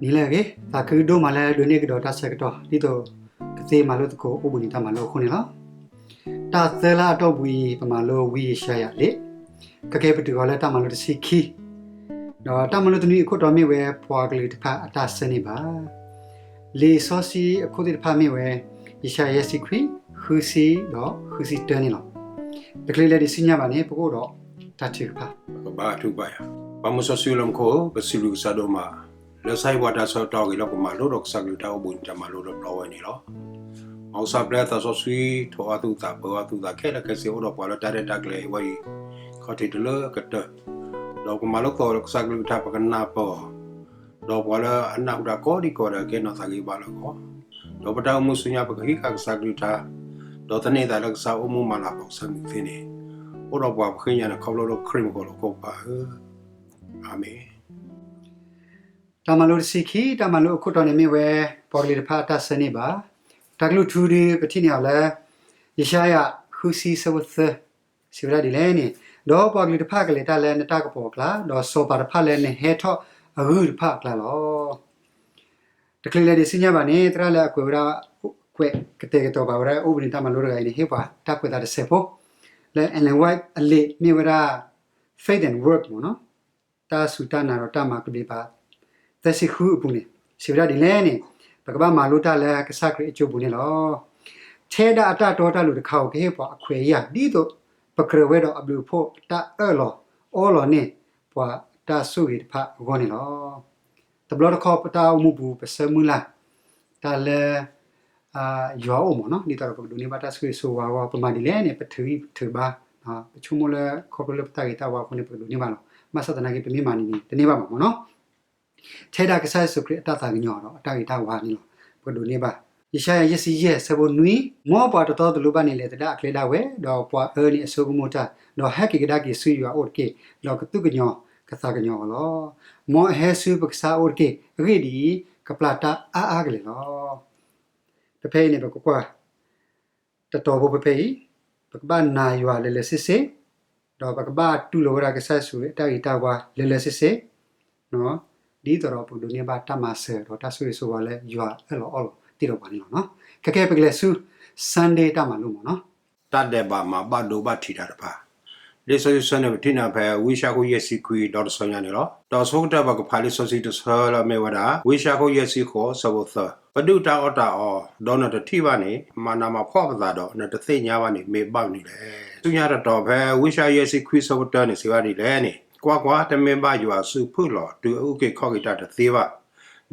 နံၤလၢအဂ့ၤ, သးခုဒိၣ်မးလၢဒိးန့ၢ်ကဒီးတၢ်ဆၢကတီၢ် ဒ်သိးကသ့မၤလိသကိးအိၣ်ဘှံးနံၤတၢ်မၤလိအဃိန့ၣ်လီၤ. တၢ်သၢလၢအတီၢ်ပူၤအံၤ ပမၤလိဝံယၡါယၤလံာ်, ခဲကနံၣ်အံၤပတုၤဃီၤလၢတၢ်မၤလိတဆံခံ, ဒီးတၢ်မၤလိတနွံအခိၣ်တီမ့ၢ်ဝဲ ပှၤကလုာ်တဖၣ်အတၢ်ဆၢန့ၢ်ဘၣ်. လံာ်စီဆှံအခိၣ်သ့ၣ်တဖၣ်မ့ၢ်ဝဲ ယၡါယၤယဲၢ်ဆံခွံ, ဃုဆံဒီးဃုဆံတၢန့ၣ်လီၤ. တချုးလဲၤဒံးဆူညါဘၣ်န့ၣ် ပကအိၣ်ဒီးတၢ်ထုကဖၣ်. ပကဘါထုကဖၣ်ယၤ. ပၢ်မုၢ်စီဆှံလၢမူခိၣ်, ပစံးဘျုးကစၢ်ဒိၣ်မး လၢဆါဟံၣ်ပှၤတၢ်ဆၢကတီၢ်အဂ့ၤ လၢပမၤလိဒီးကစၢ်ကလုၢ်တၢ်အိၣ်ဘှံးနံၤတၢ်မၤလိလၢပျီဝဲန့ၣ်လီၤ. မ်ကစၢ်ပျဲသးစီဆှံ ထိးအီၣ်သူၣ်သး ပၢအီၣ်သူၣ်သး ခဲလၢာ်ခဲဆ့ အိၣ်ဒီးပှၤလၢတၢ်ရဲၣ်တၢ်ကျဲၤဝဲအံၤ ခီၣ်ထံးတုၤလၢကတၢၢ်, ဒီးပမၤလိသကိးကစၢ်ကလုၢ်ကထါ ပကနၢ်ပၢၢ်အီၤ, ဒီးပှၤလၢအနၢ်ဟူတၢ်ကိးဒံကိးဒဲး ကဲနီၢ်သးဂ့ၤဘၣ်လၢအဂီၢ်, ဒီးပတၢ်အိၣ်မူဆူညါ ပကဟံးဃာ်ကစၢ်ကလုၢ်ကထါ, ဒီးသန့ၤသးလၢကစၢ်အိၣ်မူမၤလၤကပီၤကစၢ်မုၢ်သ့န့ၣ်, အိၣ်ဒီးပှၤပဃ့ကညးန့ၣ် ခီဖျိလၢခရံာ်မူခိၣ်လီၤကိးပၤဧၢ, အၤမ့ၣ်. တၢ်မၤလိတဆံခံ, တၢ်မၤလိအခိၣ်တီန့ၣ်မ့ၢ်ဝဲ ပှၤကလုာ်တဖၣ်အတၢ်ဆၢန့ၢ်ဘၣ်. တၢ်ကလုၢ်ထူဒုး ပထံၣ်န့ၢ်အီၤလၢ ယၡါယၤ ဃုဆံ ဆၢဖိသၢ, စံးဝဲဒၣ်ဒ်လဲၣ်န့ၣ်, ဒီးပှၤကလုာ်တဖၣ်ကလဲၤတၢ်လၢနတၢ်ကပီၤအကျါ, ဒီးစီၤပၤတဖၣ်လၢနဟဲထီၣ်အဂုၢ်တဖၣ်အကျါလီၤ. တချုးလဲၤဒံးဆူညါဘၣ်န့ၣ် သရၣ်လၢအကွဲးဝဲဒၣ် ကွဲးကတဲာ်ကတီၤဘၣ်ဝဲဒၣ် အိၣ်ဘှံးနံၤတၢ်မၤလိတဂၤအံၤန့ၣ် ဟ့ၣ်ပှၤတၢ်ကွဲးသးတစဲးဖိ, လၢ Ellen White အလံာ်မ့ၢ်ဝဲဒၣ် Faith and Work မ့ၢ်နီၤ, တၢ်စူၢ်တၢ်နာ်ဒီးတၢ်မၤကဘျံးဘၣ် သၢဆံဃုအပူၤန့ၣ် စံးဝဲဒၣ်ဒ်လဲၣ်န့ၣ်, ပကဘၣ်မၤလိတၢ်လၢကစၢ်ခရံာ်အကၠိပူၤန့ၣ်လီၤ. ထဲဒၣ်အတၢ်တီတၢ်လိၤတခါဧိၤ ကဟ့ၣ်ပှၤအခွဲးအယာ် ဒ်သိးပကြၢးဝဲဒီးအဘျုးအဖှိၣ်တၢ်အၢၣ်လီၤအီလီၤန့ၢ် ပှၤတၢ်ဆိၣ်ဂ့ၤတဖၣ်အဂီၢ်န့ၣ်လီၤ. တဘျီတခီၣ်ပတၢ်အိၣ်မူပူၤ ပဆၢမုၢ်လၢ် တၢ်လၢ ယွၤအိၣ်မ့ၢ်နီၤ, ဒ်သိးဒီးပကဒိးန့ၢ်ဘၣ်တၢ်ဆိၣ်ဂ့ၤဆိၣ်ဝါအဂီၢ် ပမၤဒ်လဲၣ်န့ၣ် ပထုးဂံၢ်ထုးဘါ, ပဆိကမိၣ်လၢခီဖျိလၢပတၢ်ဂ့ၤတၢ်ဝါအဃိန့ၣ် ပကဒိးန့ၢ်ဘၣ်လီၤ. ဘၣ်ဆၣ်သနာ်က့ ပမ့ၢ်မၤန့ၣ်န့ၣ် တန့ၢ်ဘၣ်မ့ၢ်နီၤ. ထဲဒၣ်ကစၢ်ယ့ၣ်ၡူးခရံာ်အတၢ်သးကညီၤဒီးအတၢ်ဂ့ၤတၢ်ဝါန့ၣ်လီၤ. ပကဒိးန့ၢ်ဘၣ် ယၡါယၤ ယဲၢ်ဆံယဲၢ် ဆၢဖိနွံ, မ်ပှၤတတီတလိၤဘၣ်န့ၣ် လဲၤသဒၣ်အကျဲဒၣ်ဝဲ, ဒီးပှၤအၢန့ၣ်အဆိကမိၣ်တၢ်, ဒီးဟဲက့ၤကဒါက့ၤဆူယွၤအအိၣ်တက့ၢ်, ဒီးကသူၣ်ကညီၤကသးကညီၤအီၤလီၤ. မ်အဟဲဆူပကစၢ်အအိၣ်တက့ၢ်. အဂ့ၢ်ဒ်အံၤ, ကပျၢ်တၢ်အါအါကလဲာ်လီၤ. ပဖဲအံၤန့ၣ် ပကကွၢ် တတီၤဖိဖဲအံၤ, ပကဘၣ်နာ်ယွၤလၢလၢဆ့ဆ့, ဒီးပကဘၣ်တူၢ်လိာ်ဝဲဒၣ်ကစၢ်ယ့ၣ်ၡူးခရံာ်အတၢ်ဂ့ၤတၢ်ဝါလၢလၢဆ့ဆ့, ဒ်သိးဒီးပကဒိးန့ၢ်ဘၣ်တၢ်မၤစၢၤဒီးတၢ်ဆိၣ်ဂ့ၤဆိၣ်ဝါလၢယွၤအၢၣ်လီၤအီလီၤတ့ၢ်ဒီးပှၤန့ၣ်လီၤ. ခဲကဲ ပကလဲၤဆူ Sunday တၢ်မၤလိမ့ၢ်နီၤ. တၢ်ဒဲးဘးမၤဘၣ်ဒိဘၣ်ထံးတၢ်တဖၣ်. လံာ်စီဆှံဆၢန့ၣ် ပထံၣ်န့ၢ်ဖဲဝံယၡါယၤ ယဲၢ်ဆံခွံ ဒီးတဆၢညါန့ၣ်လီၤ. ဒီးဆိကတၢၢ် ပကဖးလံာ်စီဆှံတဆၢလၢအမ့ၢ်ဝဲဒၣ် ဝံယၡါယၤ ယဲၢ်ဆံဃိး ဆၢဖိသၢ, ပဒုၣ်တၢ်အီၣ်တၢ်အီ ဒီးနတထံၣ်ဘၣ်န့ၣ် မၤနးမၤဖှီၣ်ပသးဒီး နတသ့ၣ်ညါဘၣ်န့ၣ် မ့ၢ်ဘၣ်မနုၤလဲၣ်. ဆူညါတတီၤ ဖဲဝံယၡါယၤ ယဲၢ်ဆံခွံ ဆၢဖိတၢန့ၣ် စံးဝဲဒ်လဲၣ်န့ၣ်, ကွၢ်ကွၢ်, တမ့ၢ်ဘၣ်ယွၤစုဖုၣ်လီၤ တုၤအအုၣ်က့ၤခီၣ်က့ၤတၢ်တသ့ဘၣ်,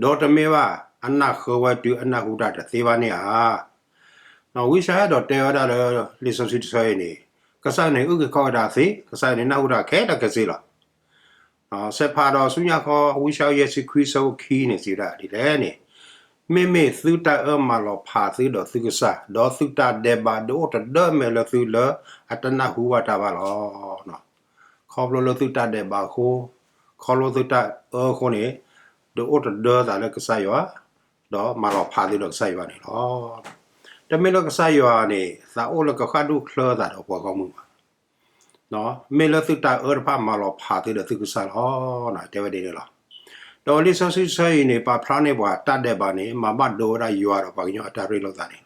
ဒီးတမ့ၢ်ဘၣ်အနၢ်ဃၢဝဲ တုၤအနၢ်ဟူတၢ်တသ့ဘၣ်န့ၣ်ဧါ. ဝံယၡါယၤ အဲၣ်ဒိးတဲဝဲဒၣ်လၢ လံာ်စီဆှံတဆၢအံၤန့ၣ်, ကစၢ်ယွၤန့ၣ် အုၣ်က့ၤခီၣ်က့ၤတၢ်သ့, ကစၢ်ယွၤန့ၣ် နၢ်ဟူတၢ်ခဲလၢာ်ခဲဆ့လီၤ. စဲးဖးဒီးဆူညါဃီ ဝံယၡါယၤ ယဲၢ်ဆံခွံ ဆၢဖိခံန့ၣ် စံးဝဲဒၣ်ဒ်လဲၣ်န့ၣ်, မ့မ့ၢ်သုတၢ်အၢမၤလီၤဖးသုဒီးသုကစၢ်, ဒီးသုတၢ်ဒဲးဘးဒုးအိၣ်တဒၢမဲာ်လၢသုလၢအတနၢ်ဟူဘၣ်တၢ်ဘၣ်လီၤ. ခီဖျိလၢသုတၢ်ဒဲးဘးအဃိ, ခီဖျိသုတၢ်အၢအဃိန့ၣ်, ဒုးအိၣ်တဒၢသးလၢကစၢ်ယွၤ, ဒီးမၤလီၤဖးသုဒီးကစၢ်ယွၤန့ၣ်လီၤ. တမ့ၢ်လၢကစၢ်ယွၤန့ၣ် သးအိၣ်လၢကဃၣ်ဒူၣ်ချၢသးဒီးပှၤဂီၢ်မုၢ်ဘၣ်. မ့ၢ်လၢသုတၢ်အၢတဖၣ်မၤလီၤဖးသုဒီးသုကစၢ်လီၤ. တဲဝဲဒ်န့ၣ်လီၤ. ဒီးလံာ်စီဆှံဆၢအံၤန့ၣ် ပာ်ဖျါန့ၢ်ပှၤတၢ်ဒဲးဘးန့ၣ် မၤဘၣ်ဒိဝဲဒၣ်ယွၤဒီးပှၤကညီအတၢ်ရ့လိာ်သးန့ၣ်လီၤ.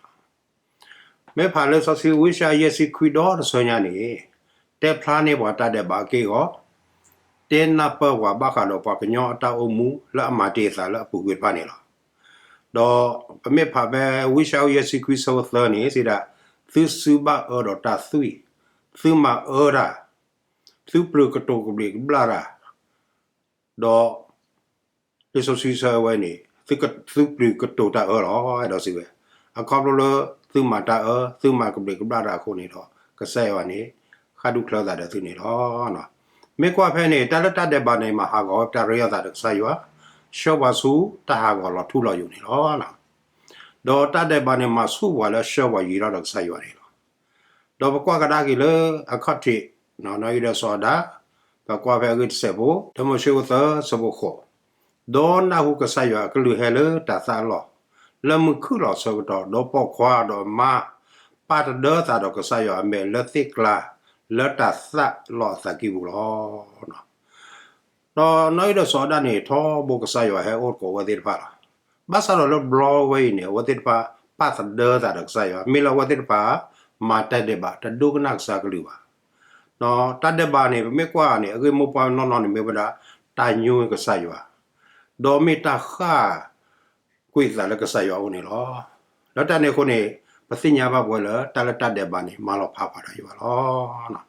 မ့ၢ်ဖးလံာ်စီဆှံဝံယၡါယၤ ယဲၢ်ဆံခွံ ဒီးတဆၢညါန့ၣ်, တဲဖျါန့ၢ်ပှၤတၢ်ဒဲးဘးအက့ၢ်အဂီၤ, တဲနၢ်ပၢၢ်ပှၤဘၣ်ဃးဒီးပှၤကညီအတၢ်အိၣ်မူလၢအမၤတ့ၢ်အသးလၢအပူၤကွံာ်တဖၣ်န့ၣ်လီၤ. ဒီးပမ့ၢ်ဖးဖဲဝံယၡါယၤ ယဲၢ်ဆံခွံ ဆၢဖိသၢန့ၣ် စံးဒၣ်, သုစုဘၣ်အၢဒီးတၢ်သွံၣ်, သုမၤအၢတၢ်, သုပျုၤကတိၤကဘျံးကဘျၣ်တၢ်, ဒီး လံာ်စီဆှံဆၢဝဲန့ၣ် သုပျုၤကတိၤတၢ်အၢလီၤ. အဲၣ်ဒိးစံးဝဲ, အခီဖျိလၢသုမၤတၢ်အၢ သုမၤကဘျံးကဘျၣ်တၢ်အဃိန့ၣ်ဒီး ကစၢ်ယွၤန့ၣ် ဃၣ်ဒူၣ်ချၢသးဒီးသုန့ၣ်လီၤ. မ့ၢ်ကွၢ်ဖဲန့ၣ် တၢ်လၢတၢ်ဒဲးဘးန့ၣ် မၤဟးဂီၤဝဲတၢ်ရ့လိာ်သးဒီးကစၢ်ယွၤ, ဆှၢပှၤဆူတၢ်ဟးဂီၤလီၤထူလီၤယိာ်န့ၣ်လီၤ. ဒီးတၢ်ဒဲးဘးန့ၣ် မၤဆူၣ်ပှၤလၢဆှၢပှၤယံၤထီၣ်ဒီးကစၢ်ယွၤန့ၣ်လီၤ. ဒီးပကွၢ်ကဒါက့ၤလၢအခီၣ်ထံး နီၢ်အံၣ်ဒီးစီၤအၤဒၣ်, ပကွၢ်ဖဲအဂ့ၢ်တစဲးဖိ တၢမိၤၡ့ သၢ ဆၢဖိဃိး, ဒီးနၢ်ဟူကစၢ်ယွၤအကလုၢ်ဟဲလၢတၤသၣ်အလီၢ်, လၢမုၢ်ခုၣ်လီၤဆၢကတီၢ်, ဒီးပိာ်ခွါဒီးအမါ ပာ်တဒၢသးဒီးကစၢ်ယွၤအမဲာ်လၢသ့ၣ်ကျါ လၢတၤသၣ်လီၢ်အသးကံၢ်ပူၤလီၤ. ဒီးနီၢ်အံၣ်ဒီးစီၤအၤဒၣ်န့ၣ် ထီဘိကစၢ်ယွၤဟဲအိၣ်သကိးအဝဲသ့ၣ်တဖၣ်လီၤ. ဘၣ်ဆၣ်ဒီးလၢဘျီဝဲအံၤန့ၣ် အဝဲသ့ၣ်တဖၣ်ပာ်သဒၢသးဒီးကစၢ်ယွၤ မ့ၢ်လၢအဝဲသ့ၣ်တဖၣ် မၤတၢ်ဒဲးဘး တဒိကနၣ်ကစၢ်အကလုၢ်ဘၣ်. တၢ်ဒဲးဘးန့ၣ် ပမ့ၢ်ကွၢ်န့ၣ် အဂ့ၢ်မိၢ်ပှၢ်နီၢ်နီၢ်န့ၣ် မ့ၢ်ဝဲဒၣ် တၢ်ညိကစၢ်ယွၤ ဒီးမ့ၢ်တၢ်ဃၣ် ကွံာ်သးလၢကစၢ်ယွၤအအိၣ်န့ၣ်လီၤ. လၢတၢ်န့ၣ်အဃိန့ၣ် ပသ့ၣ်ညါဘၣ်ပဝဲလၢ တၢ်လၢတၢ်ဒဲးဘးန့ၣ် မၤလီၤဖးပှၤဒီးယွၤလီၤ.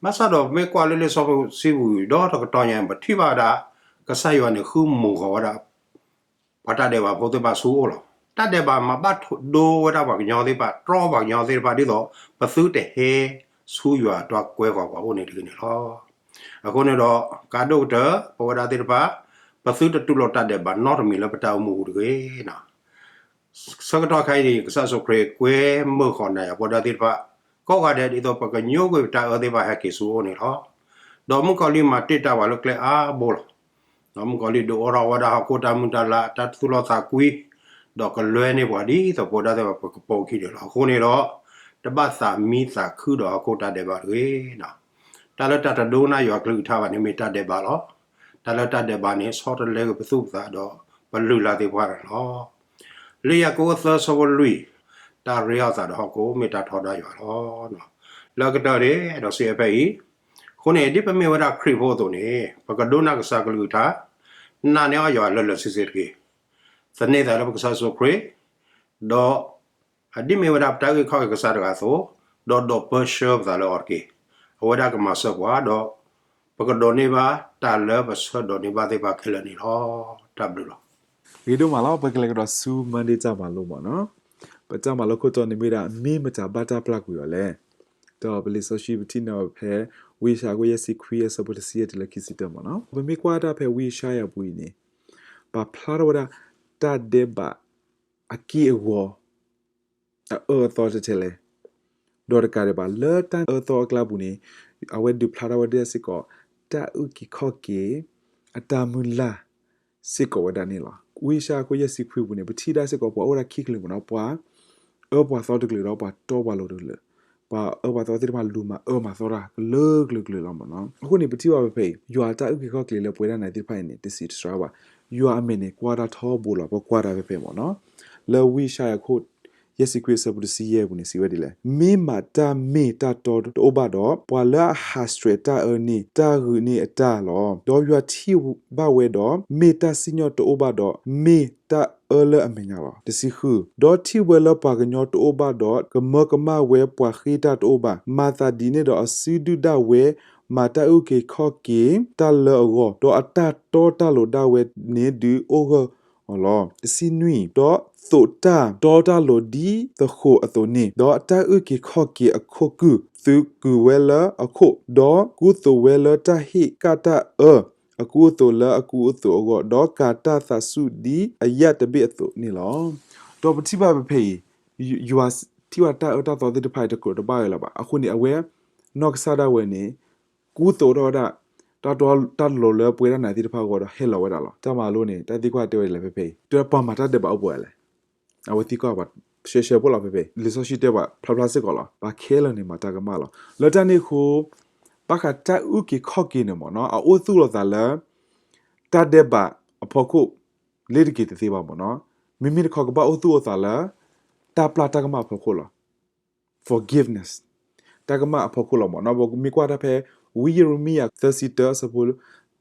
ဘၣ်ဆၣ်ဒီးပမ့ၢ်ကွၢ်လၢလံာ်စီဆှံပူၤ ဒီတကတီၢ်ညါ ပထံၣ်ဘၣ်ဝဲဒၣ် ကစၢ်ယွၤန့ၣ် ဃုမုာ်ဃီၤဝဲဒၣ် ပှၤတၢ်ဒဲးဘးဖိသ့ၣ်တဖၣ်ဆူအအိၣ်လီၤ. တၢ်ဒဲးဘးမၤဘၣ်ဒိဝဲဒၣ်ပှၤကညီသ့ၣ်တဖၣ် တြီပှၤကညီသ့ၣ်တဖၣ် ဒ်သိး ပသုတဟဲဆူယွၤတၢ်ကွဲဃီၤပှၤအိၣ်န့ၣ်တဂ့ၤန့ၣ်လီၤ. အဃိန့ၣ်ဒီး ကးဒိၣ်ကတၢၢ် ပဝဲဒၣ်သ့ၣ်တဖၣ် ပသုတတူၢ်လိာ်တၢ်ဒဲးဘးနီတမံၤလၢပတၢ်အိၣ်မူပူၤတဂ့ၤ. ဆၢကတီၢ်ခဲအံၤန့ၣ် ကစၢ်ယ့ၣ်ၡူးခရံာ်ကွဲမုာ်ဃီၤနၤယၤပဝဲဒၣ်သ့ၣ်တဖၣ် ကိးဂၤဒဲးဒ်သိးပကညိကွံာ်ပတၢ်အၢသ့ၣ်တဖၣ်ဟဲက့ၤဆူအအိၣ်န့ၣ်လီၤ. ဒီးမုၣ်ကီၤလံၢ်မၤတ့ၢ်တၢ်ပှၤလၢကျဲအါဘိလီၤ. ဒီးမုၣ်ကီၤလံၢ်ဒုးအိၣ်ထီၣ်ဝဲဒၣ်ဟီၣ်ခိၣ်တၢ်မုၢ်တၢ်လၤ တၢ်သူၣ်လီသးကွံ ဒီးကလွဲန့ၢ်ပှၤဒ်သိးပဝဲဒၣ်သ့ၣ်တဖၣ်ပကပိာ်ခံန့ၣ်လီၤ. အဃိန့ၣ်ဒီး တဘၣ်သးမံသးခုဒီးဟီၣ်ခိၣ်တၢ်ဒဲးဘးတဂ့ၤ. တၢ်လၢတၢ်တဒိကနၣ်ယွၤကလုၢ်ကထါဘၣ်န့ၣ် မ့ၢ်တၢ်ဒဲးဘးလီၤ. တၢ်လၢတၢ်ဒဲးဘးန့ၣ် ဆီတလဲကွံာ်ပသူၣ်ပသးဒီးပလုၢ်လၢ်သ့ၣ်တဖၣ်န့ၣ်လီၤ. လံာ်ယၤကိာ်သၢဆၢဖိလွံၢ်, တၢ်ရ့အီၣ်သးဒီးဟီၣ်ခိၣ် မ့ၢ်တၢ်ထီဒါယွၤလီၤ. လၢကတၢၢ်န့ၣ် ဒီးစံးဝဲဖဲအံၤ, အဃိန့ၣ် ဒ်ပမ့ၢ်ဝဲဒၣ်ခရံာ်ဖိအသိးန့ၣ် ပကဒိကနၣ်ကစၢ်ကလုၢ်ကထါ, နာ်န့ၢ်အီၤယွၤလၢလၢာ်ဆ့ဆ့တက့ၢ်. သန့ၤသးလၢပကစၢ်ယ့ၣ်ၡူးခရံာ်, ဒီး ဒ်မ့ၢ်ဝဲဒၣ်ပတၢ်အုၣ်က့ၤခီၣ်က့ၤကစၢ်တဂၤအသိး, ဒီးဒိးပၢဆှၢပသးလၢအီၤတက့ၢ်. အဝဲဒၣ်ကမၤစၢၤပှၤဒီး ပကဒိးန့ၢ်ဘၣ်တၢ်လၢပဆၢဒိးန့ၢ်ဘၣ်သ့ၣ်တဖၣ်ခဲလၢာ်န့ၣ်လီၤ. တၢ်ဘျုးလီၤ. ဂ့ၤဒိၣ်မးလီၤ. ပကလဲၤကဒီးဆူ Monday တၢ်မၤလိမ့ၢ်နီၤ. ပတၢ်မၤလိခိၣ်တီန့ၣ်မ့ၢ်ဒၣ် မ့ၢ်မတၤဘၣ်တၢ်ပျၢ်ကွံာ်အီၤလဲၣ်. ဒီးပလံာ်စီဆှံပထံၣ်န့ၢ်အီၤဖဲ ဝံယၡါယၤအခိၣ်ယဲၢ်ဆံခွံ အဆၢဖိတဆံယဲၢ်တုၤလၢခံဆံတၢမ့ၢ်နီၤ. ပမ့ၢ်ကွၢ်တၢ်ဖဲဝံယၡါယၤပူၤအံၤန့ၣ် ပာ်ဖျါထီၣ်ဝဲဒၣ် တၢ်ဒဲးဘး အက့ၢ်အဂီၤ အအၢအသီထဲထဲလဲၣ်. ဒီးတကးဒံးဘၣ် လၢတၢ်အၢသီအကျါပူၤန့ၣ် အဝဲဒုးဖျါထီၣ်ဝဲဒၣ်စ့ၢ်ကီး တၢ်အုၣ်က့ၤခီၣ်က့ၤ အတၢ်မုၢ်လၢ် စ့ၢ်ကီးဝဲဒၣ်န့ၣ်လီၤ. ဝံယၡါယၤအခိၣ်ယဲၢ်ဆံခွံပူၤန့ၣ် ပထံၣ်ဒၣ်စ့ၢ်ကီး ပှၤအိၣ်ဝဲဒၣ်ခံကလုာ်မ့ၢ်နီၤ, ပှၤအၢပှၤသီတကလုာ်ဒီး ပှၤတီပှၤလိၤတကလုာ်, ပှၤအၢပှၤသီသ့ၣ်တဖၣ်လူၤမၤအၢမၤသီတၢ်ကလုာ်ကလုာ်ကလုာ်လီၤမ့ၢ်နီၤ. အဃိန့ၣ် ပထံၣ်ဘၣ်ဝဲဖဲအံၤ ယွၤအတၢ်အုၣ်က့ၤခီၣ်က့ၤလၢပဝဲဒၣ်နၤသ့ၣ်တဖၣ်အံၤန့ၣ် တစံးတစှၤဘၣ်. ယွၤအမဲာ်န့ၣ် ကွၢ်တၢ်ထီဘိလီၤ. ပကွၢ်တၢ်ဖဲဖဲမ့ၢ်နီၤ, လၢဝံယၡါယၤအခိၣ် ယဲၢ်ဆံခွံအဆၢဖိတဆံယဲၢ်ပူၤန့ၣ် စံးဝဲဒ်လဲၣ်, မ့ၢ်မးတၢ်မ့ၢ်တၢ်တီတအိၣ်ဘၣ်ဒီး ပှၤလၢအဟးဆှဲးတၢ်အၢန့ၣ် တၢ်ဂုာ်န့ၢ်အတၢ်လီၤ. ဒီးယွၤထံၣ်ဘၣ်ဝဲဒီး မ့ၢ်တၢ်စံၣ်ညီၣ်တအိၣ်ဘၣ်ဒီး မ့ၢ်တၢ်အၢလၢအမဲာ်ညါလီၤ. တဆံဃု, ဒီးထံၣ်ဝဲလၢပှၤကညီတအိၣ်ဘၣ်ဒီး ကမၢကမၣ်ဝဲပှၤဃ့တၢ်တအိၣ်ဘၣ်. မၤသးဒ်န့ၣ်ဒီး အစုဒုၣ်ဒၣ်ဝဲ မၤတၢ်အုၣ်က့ၤခီၣ်က့ၤတၢ်လၢအဂီၢ်, ဒီးအတၢ်တီတၢ်လိၤဒၣ်ဝဲန့ၣ် ဒုးအိၣ်ဂၢၢ်အီၤလီၤ. တဆံနွံ, ဒီးသိးတၢ်တီတၢ်လိၤဒ်သဃိးအသိးန့ၣ်, ဒီးအတၢ်အုၣ်က့ၤခီၣ်က့ၤအခိၣ်ကုၢ် သုးကုာ်ဝဲလၢအခိၣ်, ဒီးကူသိးဝဲလၢတၢ်ဟ့ၣ်ကၣ်တၢ်အၢ အကူအသိးလၢအကူအသိးအဂီၢ်, ဒီးကၤတၢ်သးဆူၣ်ဒ်အယၣ်တဘ့ၣ်အသိးန့ၣ်လီၤ. ဒီးပထံၣ်ဘၣ်ဖဲဖဲအံၤ ယွၤထံၣ်ဘၣ်တၢ်အၢတၢ်သီသ့ၣ်တဖၣ်အံၤ တကြၢးတဘၣ်ဝဲလၢၤဘၣ်. အဃိန့ၣ် အဝဲ နီၢ်ကစၢ်ဒၣ်ဝဲန့ၣ် ကူသိးထီၣ်ဝဲဒၣ် တၢ်တီတၢ်လိၤလၢပဝဲဒၣ်နၤသ့ၣ်တဖၣ်အဂီၢ်ဒီးဟဲလီၤဝဲဒၣ်လီၤ. တၢ်မၤလိန့ၣ် တၢ်သံကွၢ်တဲဝဲဒ်လဲၣ်ဖဲဖဲအံၤ တဲပှၤမၤတၢ်ဒဲးဘးအိၣ်ပှဲၤဂၤလဲၣ်. အဝဲသံကွၢ်ပှၤရှဲရှဲဖိလီၤဖဲဖဲအံၤ လံာ်စီဆှံတဲပှၤဖျါဖျါစ့ၢ်ကီးလီၤ. ပှၤခဲလၢာ်န့ၣ်မၤတၢ်ကမၣ်လီၤ. လၢတၢ်န့ၣ်အဃိ ဘၣ်ဃးတၢ်အုၣ်က့ၤခီၣ်က့ၤန့ၣ်မ့ၢ်နီၤ အအိၣ်သူၣ်လီၤသးလၢ တၢ်ဒဲးဘးအဖီခိၣ် လ့ၤတက့ၤတသ့ဘၣ်မ့ၢ်နီၤ. မ့မ့ၢ်တခီကဘၣ်အိၣ်သူၣ်အိၣ်သးလၢ တၢ်ပျၢ်တၢ်ကမၣ်အဖီခိၣ်လီၤ. forgiveness တၢ်ကမၣ်အဖီခိၣ်လီၤမ့ၢ်နီၤ. ပမ့ၢ်ကွၢ်တၢ်ဖဲ ဝံယံးရမံယၤ သၢဆံတၢ အဆၢဖိ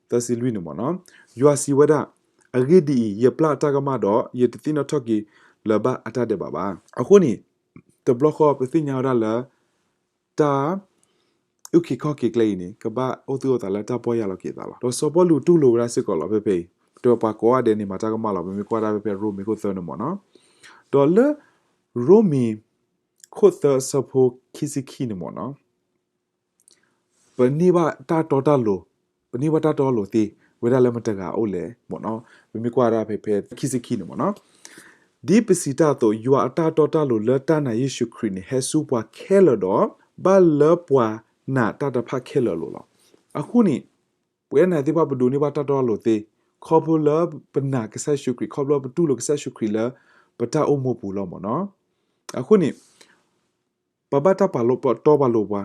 သၢဆံလွံၢ်န့ၣ်မ့ၢ်နီၤ ယွၤစံးဝဲဒၣ်, အဂ့ၢ်ဒ်အံၤ, ယပျၢ်အတၢ်ကမၣ်ဒီး ယတသ့ၣ်နီၣ်ထီၣ်က့ၤလၢၤဘၣ်အတၢ်ဒဲးဘးဘၣ်. အဃိန့ၣ် တဘျီဃီပသ့ၣ်ညါဝဲဒၣ်လၢ တၢ် အုၣ်က့ၤခီၣ်က့ၤကျဲအံၤန့ၣ် ကဘၣ်အိၣ်သူၣ်အိၣ်သးလၢတၢ်ပီၢ်ယၢ်လီၤက့ၤသးလီၤ. ဒီးစီၤပီလူးတူၢ်လိာ်ဝဲဒၣ်စ့ၢ်ကီးလီၤဖဲဖဲအံၤ တဲဝဲပှၤကိးဂၤဒဲးန့ၣ် မၤတၢ်ကမၣ်လီၤ. ပမ့ၢ်ကွၢ်တၢ်ဖဲဖဲရိမ့ၤခိၣ်သၢန့ၣ်မ့ၢ်နီၤ. ဒီးလၢ ရိမ့ၤ ခိၣ်သၢအဆၢဖိခံဆံခံန့ၣ်မ့ၢ်နီၤ ပန့ၢ်ဘၣ်တၢ်တီတၢ်လိၤ, ပန့ၢ်ဘၣ်တၢ်တီတၢ်လိၤသ့ ဝဲဒၣ်လၢမတၤတဂၤအအိၣ်လဲၣ်မ့ၢ်နီၤ. ပမ့ၢ်ကွၢ်ဒၣ်ဖဲဖဲခံဆံခံန့ၣ်မ့ၢ်နီၤ ဒ်ပစံးတၢ်အသိး ယွၤအတၢ်တီတၢ်လိၤလၢတၢ်နာ်ယ့ၣ်ၡူးခရံာ်န့ၣ် ဟဲဆူပှၤခဲလၢာ်ဒီး ဘၣ်လၢပှၤနာ်တၢ်တဖၣ်ခဲလၢာ်အလိၤလီၤ. အဃိန့ၣ် ပဝဲနာ်သ့ၣ်တဖၣ်ပဒိးန့ၢ်ဘၣ်တၢ်တီတၢ်လိၤသ့ ခီဖျိလၢပနာ်ကစၢ်ယ့ၣ်ၡူးခရံာ် ခီဖျိလၢပတူၢ်လိာ်ကစၢ်ယ့ၣ်ၡူးခရံာ်လၢပတၢ်အိၣ်မူပူၤလီၤမ့ၢ်နီၤ. အဃိန့ၣ် ပဘၣ်တၢ်ပာ်လီၤပတီပာ်လိၤပှၤ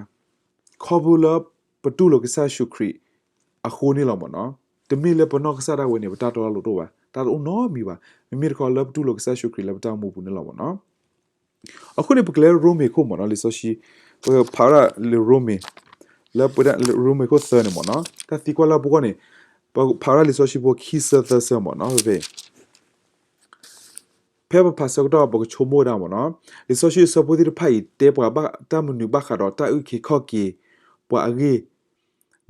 ခီဖျိလၢပတူၢ်လိာ်ကစၢ်ယ့ၣ်ၡူးခရံာ်အဃိန့ၣ်လီၤမ့ၢ်နီၤ. တမ့ၢ်လၢပနီၢ်ကစၢ်ဒၣ်ဝဲန့ၣ် ပတၢ်တီတၢ်လိၤတအိၣ်ဘၣ်, တၢ်တအိၣ်နီတမံၤဘၣ်. မ့မ့ၢ်တခီလၢပတူၢ်လိာ်ကစၢ်ယ့ၣ်ၡူးခရံာ်လၢပတၢ်အိၣ်မူပူၤန့ၣ်လီၤမ့ၢ်နီၤ. အဃိန့ၣ် ပကလဲၤရိမ့ၤခိၣ်မ့ၢ်နီၤ, လံာ်စီဆှံ ပဖးဝဲဒၣ်လံာ်ရိမ့ၤ လၢပဝဲဒၣ်ရိမ့ၤခိၣ်သၢန့ၣ်မ့ၢ်နီၤ, တၢ်သံကွၢ်လၢပဂီၢ်န့ၣ် ပဖးဝဲဒၣ်လံာ်စီဆှံဖိခံဆၢသၢဆၢမ့ၢ်နီၤ, ဖဲ ဖဲပဖးဆၢကတီၢ် ပကဆိကမိၣ်ဝဲဒၣ်မ့ၢ်နီၤ, လံာ်စီဆှံအဆၢဖိသ့ၣ်တဖၣ်အံၤ တဲပှၤဘၣ်တၢ်မနုၤဘၣ်ဃးဒီးတၢ်အုၣ်က့ၤခီၣ်က့ၤပှၤအဂ့ၢ်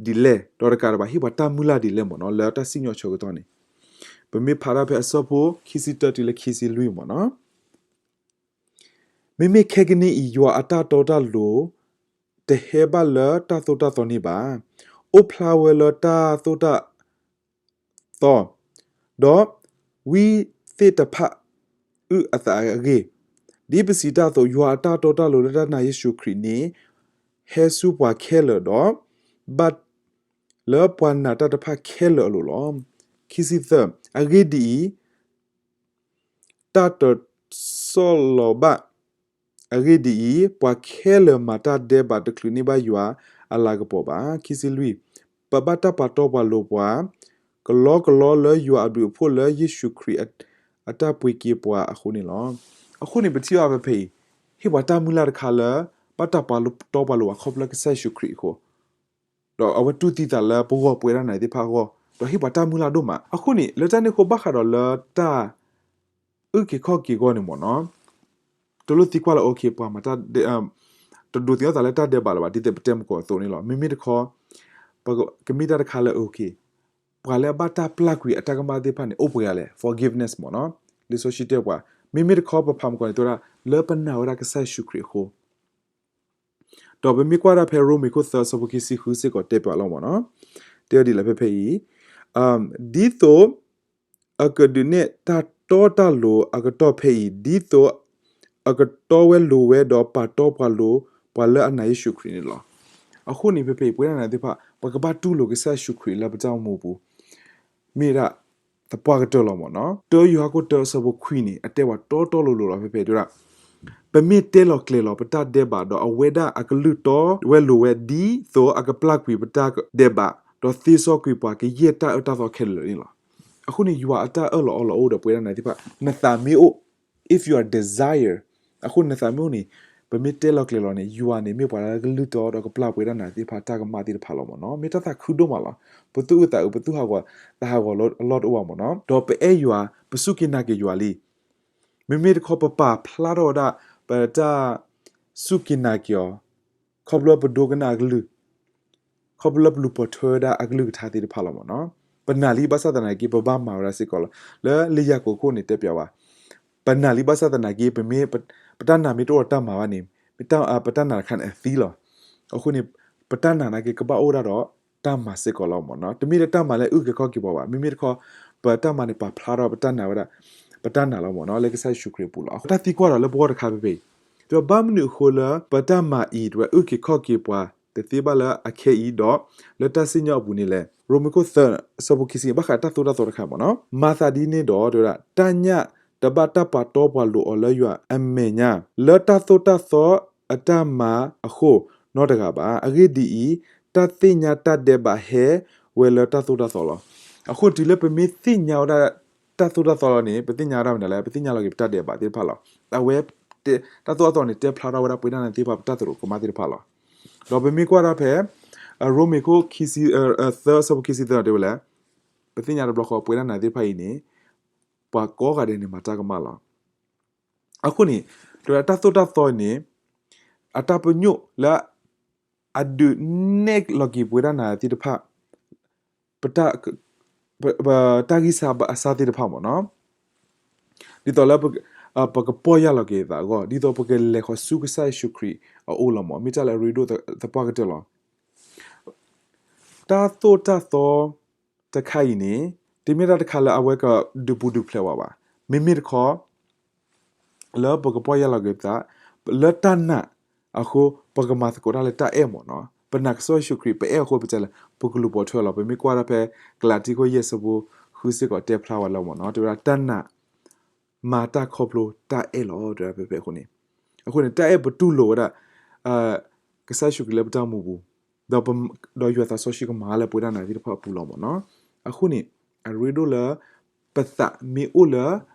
ဒ်လဲၣ်, ဒီးတကးဒံးဘၣ် ဟ့ၣ်ပှၤတၢ်မုၢ်လၢ်ဒ်လဲၣ်မ့ၢ်နီၤ, လၢတၢ်စံၣ်ညီၣ်ဆၢကတီၢ်န့ၣ်, ပမ့ၢ်ဖးဒၣ်ဖဲအဆၢဖိခံဆံတၢတုၤလၢခံဆံလွံၢ်မ့ၢ်နီၤ. မ့မ့ၢ်ခဲကနံၣ်အံၤ ယွၤအတၢ်တီတၢ်လိၤ တဟဲဘၣ်လၢတၢ်သိၣ်တၢ်သီန့ၣ်ဘၣ်, အိၣ်ဖျါဝဲလၢတၢ်သိၣ်တၢ်သီ, ဒီးဝံသ့ၣ်တဖၣ်အုၣ်အသးအဂ့ၢ်, ဒ်ပစံးတၢ်အသိး, ယွၤအတၢ်တီတၢ်လိၤလၢတၢ်နာ်ယ့ၣ်ၡူးခရံာ်န့ၣ် ဟဲဆူပှၤခဲလၢာ်ဒီး ဘၣ်လၢပှၤနာ်တၢ်တဖၣ်ခဲလၢာ်အလိၤလီၤ. ခံဆံသၢ, အဂ့ၢ်ဒ်အံၤ, တၢ်တဆီၣ်လီၤဘၣ်, အဂ့ၢ်ဒ်အံၤ, ပှၤခဲလၢာ်မၤတၢ်ဒဲးဘးတချုးန့ၢ်ဘၣ်ယွၤအလၤကပီၤဘၣ်. ခံဆံလွံၢ်, ပဘၣ်တၢ်ပာ်တီပှၤလိၤပှၤ ကလီကလီလၢယွၤအဘျုးအဖှိၣ်လၢယ့ၣ်ၡူးခရံာ် အတၢ်ပှ့ၤက့ၤပှၤအဃိန့ၣ်လီၤ. အဃိန့ၣ် ပထံၣ်ဘၣ်ဖဲဖဲအံၤ ဟ့ၣ်ပှၤတၢ်မုၢ်လၢ်တခါလၢ ဘၣ်တၢ်ပာ်တီပှၤလိၤပှၤခီဖျိကစၢ်ယ့ၣ်ၡူးခရံာ်အဃိ ဒီးအဝဲတူၢ်သံသးလၢပဂီၢ်ပဝဲဒၣ်နၤသ့ၣ်တဖၣ်အဂီၢ်, ဒီးဟ့ၣ်ပှၤတၢ်မုၢ်လၢ်ဒိၣ်မး. အဃိန့ၣ် လၢတၢ်န့ၣ်အဃိ ဘၣ်ဃးဒီးလၢတၢ်အုၣ်က့ၤခီၣ်က့ၤအဂီၢ်န့ၣ်မ့ၢ်နီၤ, တလိၣ်သံကွၢ်လၢ okay ပှၤမၤတၢ်ဒဲး, တဒိးသံကွၢ်သးလၢတၢ်ဒဲးဘးလၢၤဘၣ်, ဒ်သိးပတဲမုၢ်ကီၢ်အသိးန့ၣ်လီၤ. မ့မ့ၢ်တခီ ပကမ့ၢ်တၢ်တခါလၢ okay ပှၤလၢအဘၣ်တၢ်ပျၢ်ကွံာ်အတၢ်ကမၣ်သ့ၣ်တဖၣ်န့ၣ် အိၣ်ပှဲၤဂၤလဲၣ်, forgiveness မ့ၢ်နီၤ. လံာ်စီဆှံတဲပှၤ, မ့မ့ၢ်တခီပဖးမုၢ်ကီၢ်န့ၣ် တဲဝဲဒၣ် လၢပနာ်ဝဲဒၣ်ကစၢ်ယ့ၣ်ၡူးခရံာ်အဃိ, ဒီးပမ့ၢ်ကွၢ်ဒၣ်ဖဲရိမ့ၤခိၣ်သၢအဆၢဖိခံဆံဃုစ့ၢ်ကီးတဲပှၤလီၤမ့ၢ်နီၤ. တဲဝဲဒ်လဲၣ်ဖဲဖဲအံၤ, ဒ်သိးအကဒုးနဲၣ်တၢ်တီတၢ်လိၤအကတီၢ်ဖဲအံၤ, ဒ်သိးအကတီဝဲလိၤဝဲဒီးပာ်တီပှၤလိၤပှၤလၢအနာ်ယ့ၣ်ၡူးခရံာ်န့ၣ်လီၤ. အဃိန့ၣ် ဖဲဖဲအံၤ ပဝဲဒၣ်နၤသ့ၣ်တဖၣ် ပကဘၣ်တူၢ်လိာ်ကစၢ်ယ့ၣ်ၡူးခရံာ်လၢပတၢ်အိၣ်မူပူၤ မ့ၢ်ဒၣ်သပှၢ်ကတၢၢ်လီၤမ့ၢ်နီၤ. တၢယိၤဟၣ်ခိၣ်တၢအဆၢဖိခွံန့ၣ် အတဲပှၤတီတီလိၤလိၤလီၤ. ဖဲဖဲတဲဝဲဒၣ် ပမ့ၢ်တဲလီၤကျဲၤလီၤပတၢ်ဒဲးဘးဒီး အဝဲဒၣ်အကလုၢ်တီဝဲလိၤဝဲ ဒ်သိးအကပျၢ်ကွံာ်ပတၢ်ဒဲးဘး ဒီးသ့စီကွံာ်ပှၤကယဲၢ်တၢ်အၢတၢ်သီခဲလၢာ်န့ၣ်လီၤ. အဃိန့ၣ် ယွၤအတၢ်အၢၣ်လီၤအီလီၤအိၣ်ဒီးပဝဲဒၣ်နၤသ့ၣ်တဖၣ် နသးမ့ၢ်အိၣ်, if you are desire, အဃိနသးမ့ၢ်အိၣ်န့ၣ် ပမ့ၢ်တဲလီၤကျဲၤလီၤန့ၣ် ယွၤန့ၣ်မ့ၢ်ပှၤလၢကလုၢ်တီဒီးကပျၢ်ပဝဲဒၣ်နၤသ့ၣ်တဖၣ်တၢ်ကမၣ်သ့ၣ်တဖၣ်လီၤမ့ၢ်နီၤ. မ့ၢ်တၢ်သးခုဒိၣ်မးလီၤ. ပသူၣ်အုးသးအုး ပသူၣ်ဟးဂီၤသးဟးဂီၤအလီၢ်တအိၣ်ဘၣ်မ့ၢ်နီၤ. ဒီးပအဲၣ်ယွၤ ပစူၢ်က့ၤနာ်က့ၤယွၤလံ. မ့မ့ၢ်တခီပပာ်ဖျါထီၣ်ဝဲဒၣ် ပတၢ်စူၢ်က့ၤနာ်က့ၤအီၤ ခီဖျိပဒိကနၣ်အကလုၢ် ခီဖျိလၢပလူၤပိာ်ထွဲဝဲဒၣ်အကလုၢ်ကထါသ့ၣ်တဖၣ်လီၤမ့ၢ်နီၤ. ပနာ်လံဘၣ်ဆၣ်သနာ်က့ ပဘၣ်မၤဝဲဒၣ်စ့ၢ်ကီးလီၤ. လၢလံာ်ယၤကိာ်ခိၣ်န့ၣ်တဲပျးဝဲ ပနာ်လံဘၣ်ဆၣ်သနာ်က့ ပမ့ၢ် ပတၢ်နာ်မ့ၢ်တအိၣ်ဒီးတၢ်မၤဘၣ်န့ၣ် ပတၢ်နာ်တခါန့ၣ်အသံလီၤ. အဃိန့ၣ် ပတၢ်နာ်နာ်က့ ကဘၣ်အိၣ်ဒၣ်ဒီးတၢ်မၤစ့ၢ်ကီးလီၤမ့ၢ်နီၤ. တမ့ၢ်လၢတၢ်မၤလၢအုၣ်က့ၤခီၣ်က့ၤပှၤဘၣ်. မ့မ့ၢ်တခီ ပတၢ်မၤန့ၣ် ပာ်ဖျါထီၣ်ပတၢ်နာ်ဝဲဒၣ် ပတၢ်နာ်လီၤမ့ၢ်နီၤ လၢကစၢ်ယ့ၣ်ၡူးခရံာ်အပူၤလီၤ. တၢ်သံကွၢ်ဒီးလၢပဂီၢ်တခါဖဲဖဲအံၤ ဒီးဘၣ်မနုၤအဃိလၢ ပတၢ်မၤအံၤ တဝဲအုၣ်က့ၤခီၣ်က့ၤပှၤတသ့ဘၣ်လၢအခဲအံၤဒီး လၢတၢ်စံၣ်ညီၣ်အပူၤန့ၣ်လဲၣ်. ရိမ့ၤခိၣ်သၢ အဆၢဖိခံဆံ ဘၣ်ဃးတၢ်သိၣ်တၢ်သီတခါမ့ၢ်နီၤ. မၤသးဒ်န့ၣ်ဒီး တဲဝဲဒၣ် တၢ်ညၣ်တဘၣ်တၢ်ပာ်တီပှၤလိၤအီၤလၢယွၤအမဲာ်ညါ လၢတၢ်သိၣ်တၢ်သီအတၢ်မၤအဃိနီတဂၤဘၣ်. အဂ့ၢ်ဒ်အံၤ, တၢ်သ့ၣ်ညါတၢ်ဒဲးဘးဟဲဝဲလၢတၢ်သိၣ်တၢ်သီလီၤ. အဃိတုၤလၢပမ့ၢ်သ့ၣ်ညါဝဲဒၣ်တၢ်သိၣ်တၢ်သီလီၤန့ၣ် ပသ့ၣ်ညါဝဲဒၣ်မနုၤလဲၣ်, ပသ့ၣ်ညါလီၤက့ၤပတၢ်ဒဲးဘးသ့ၣ်တဖၣ်လီၤ. အဝဲ တၢ်သိၣ်တၢ်သီန့ၣ် တဲဖျါထီၣ်ဝဲဒၣ်ပဝဲဒၣ်နၤသ့ၣ်တဖၣ် ပတၢ်သရူးကမၣ်သ့ၣ်တဖၣ်လီၤ. ဒီးပမ့ၢ်ကွၢ်ဒၣ်ဖဲ ရိမ့ၤခိၣ်ခံဆံ သၢ အဆၢဖိခံဆံသၢတဲဝဲလဲၣ်, ပသ့ၣ်ညါတဘျီဃီ ပဝဲဒၣ်နၤသ့ၣ်တဖၣ်အံၤန့ၣ် ပှၤကိးဂၤဒဲးန့ၣ် မၤတၢ်ကမၣ်လီၤ. အဃိန့ၣ် တၢ်သိၣ်တၢ်သီန့ၣ် အတၢ်ပညိၣ်လၢ အဒုးနဲၣ်လီၤက့ၤပဝဲဒၣ်နၤသ့ၣ်တဖၣ် ပ ပတၢ်ဂံၢ်စၢ်ဘါစၢ်သ့ၣ်တဖၣ်မ့ၢ်နီၤ, ဒ်သိးလၢ ပကပီၢ်ယၢ်လီၤက့ၤသးအဂီၢ်, ဒ်သိးပကလဲၤဃီၤဆူကစၢ်ယ့ၣ်ၡူးခရံာ်အအိၣ်လီၤမ့ၢ်, မ့ၢ်တၢ်လၢအရ့ဒိၣ်သပှၢ်ကတၢၢ်လီၤ. တၢ်သိၣ်တၢ်သီတခါအံၤန့ၣ် တမ့ၢ်တၢ်တခါလၢအဝဲကဒုးပူၤဒုးဖျဲးဝဲဘၣ်. မ့မ့ၢ်တခီ လၢပကပီၢ်ယၢ်လီၤက့ၤပသး လၢတၢ်နာ်အဃိ ပကမၤသကိးတၢ်လၢတၢ်အဲၣ်မ့ၢ်နီၤ. ပနာ်ကစၢ်ယ့ၣ်ၡူးခရံာ် ပအဲၣ်အဃိ ပတဲလဲၣ် ပကလူၤပိာ်ထွဲလီၤ. ပမ့ၢ်ကွၢ်ဒၣ်ဖဲ ကလၤတံ ခိၣ်ယဲၢ် ဆၢဖိဃုစ့ၢ်ကီး တဲဖျါဝဲလီၤမ့ၢ်နီၤ. တဲဝဲဒၣ်တၢ်နာ် မၤတၢ်ခီဖျိတၢ်အဲၣ်လီၤ. တဲဝဲဒၣ်ဖဲဖဲအဃိန့ၣ်, အဃိန့ၣ် တၢ်အဲၣ်ပတူၢ်လိာ်ဝဲဒၣ် ကစၢ်ယ့ၣ်ၡူးခရံာ်လၢပတၢ်အိၣ်မူပူၤ, ဒီးယွၤသးစီဆှံကမၤလၢပဝဲဒၣ်နၤသ့ၣ်တဖၣ်အပူၤလီၤမ့ၢ်နီၤ. အဃိန့ၣ် အရ့ဒိၣ်လၢ ပသးမ့ၢ်အိၣ်လၢ